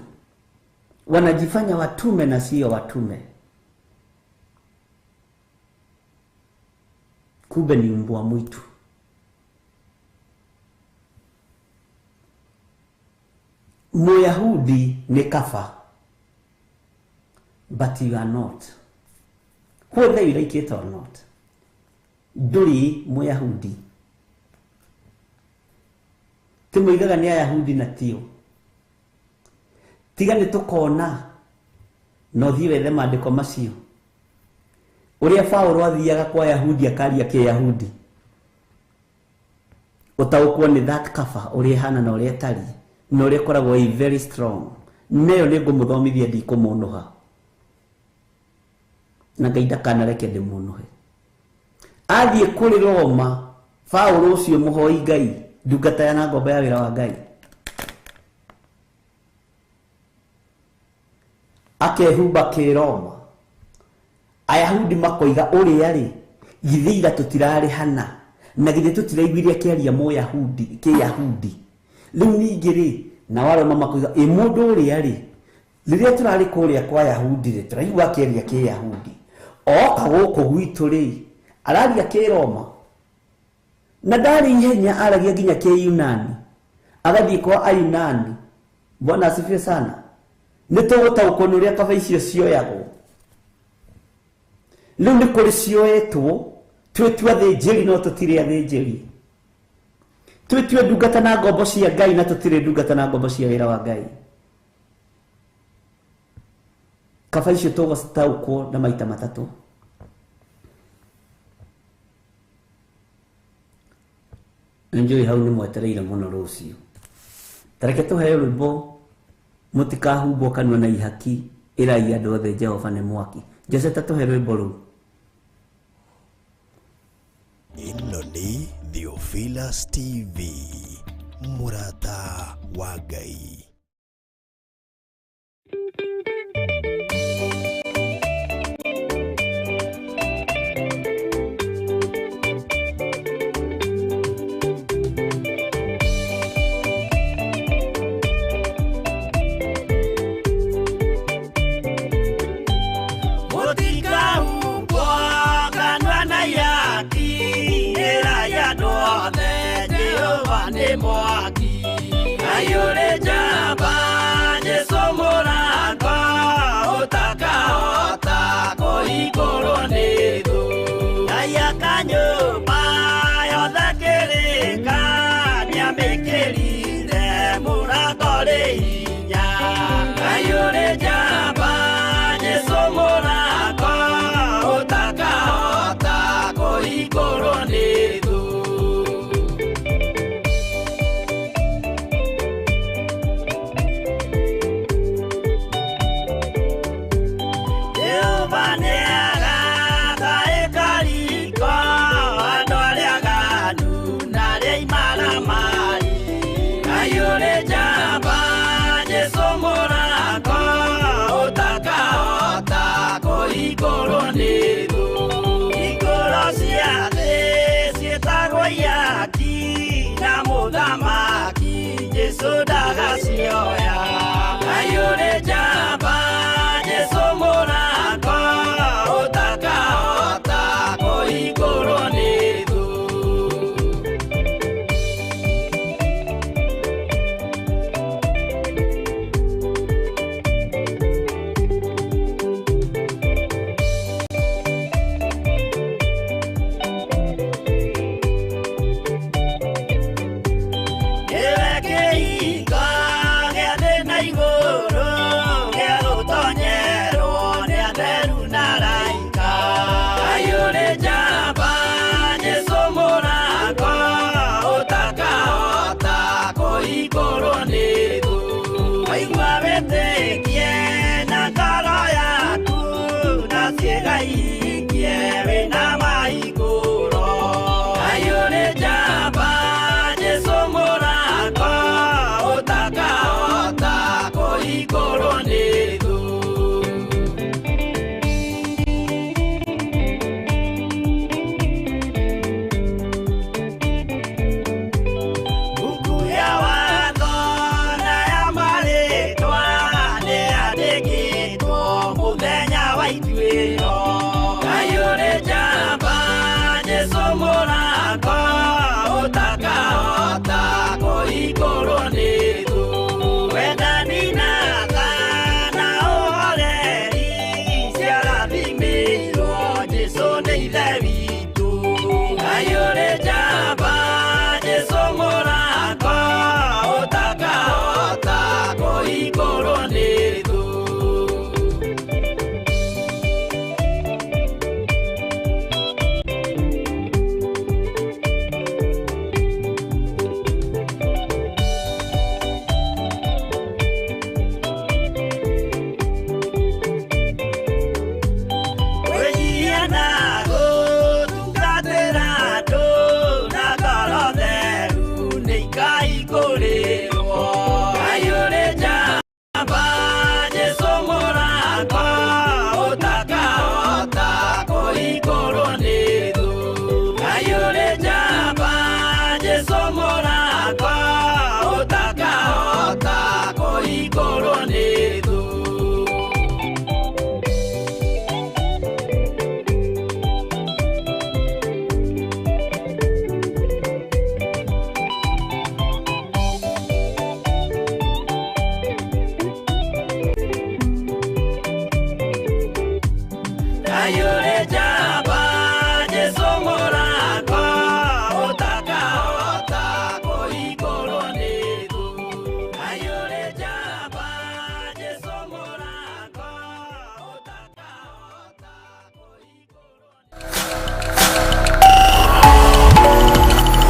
E: Wanajifanya watume na sio watume. Kumbe ni mbwa mwitu. Muyahudi ni kafa, but you are not. Whether you like it or not, ndũrĩ Muyahudi. Ti moigaga nĩ Ayahudi na tio. Tiga nĩ tũkona na ũthiĩ wethe maandĩko macio. Ũrĩa Paũlũ athiaga kwa Ayahudi akaria Kĩyahudi. Ũtaũkwo nĩ that kafa ũrĩa ĩhana na ũrĩa ĩtariĩ na ũrĩa ĩkoragwo ĩ very strong. Neyo nĩ ngũmũthomithia ndikũmũnũha. Na Ngai ndakanareke ndĩmũnũhe. Athiĩ kũrĩ Roma, Paũlũ ũcio mũhoi Ngai, ndungata ya na ngombo ya wĩra wa Ngai. Akehumba kĩroma. Ayahudi makoiga ũrĩa rĩ, githĩ ira tũtirarĩhana, na githĩ tũtiraiguire akĩaria Mũyahudi, Kĩyahudi. Rĩu ningĩ rĩ, nao Aroma makoiga, ĩ mũndũ ũrĩa rĩ, rĩrĩa tũrarĩ kũrĩa kwa Ayahudi rĩ, tũraigua akĩaria Kĩyahudi. Oka gũkũ gwitũ rĩ, araria Kĩroma. Na ndarĩ ihenya aragia nginya Kĩyunani. Agathiĩ kwa Ayunani. Bwana asifiwe sana. Nĩ tũgũtaũkwo nĩ ũrĩa kaba icio cioyagwo. Rĩu nĩ kũrĩ cioetwo, twĩtue athĩnjĩri no tũtirĩ athĩnjĩri. Twĩtue ndungata na ngombo cia Ngai na tũtirĩ ndungata na ngombo cia wĩra wa Ngai. Kaba icio tũgũcitaũkwo na maita matatũ. Nĩ njũĩ hau nĩ mwetereire mũno rũciũ. Ta reke tũheo rwĩmbo mũtikahumbwo kanua na ihaki, ĩrai andũ othe Jehova nĩ mwaki. Jose ta tũhe rwĩmbo rũu.
D: Ĩno nĩ Theophilus TV, mũrata wa Ngai.
B: Jesu mũrango ũtakahota kũhingũrwo nĩ thũ.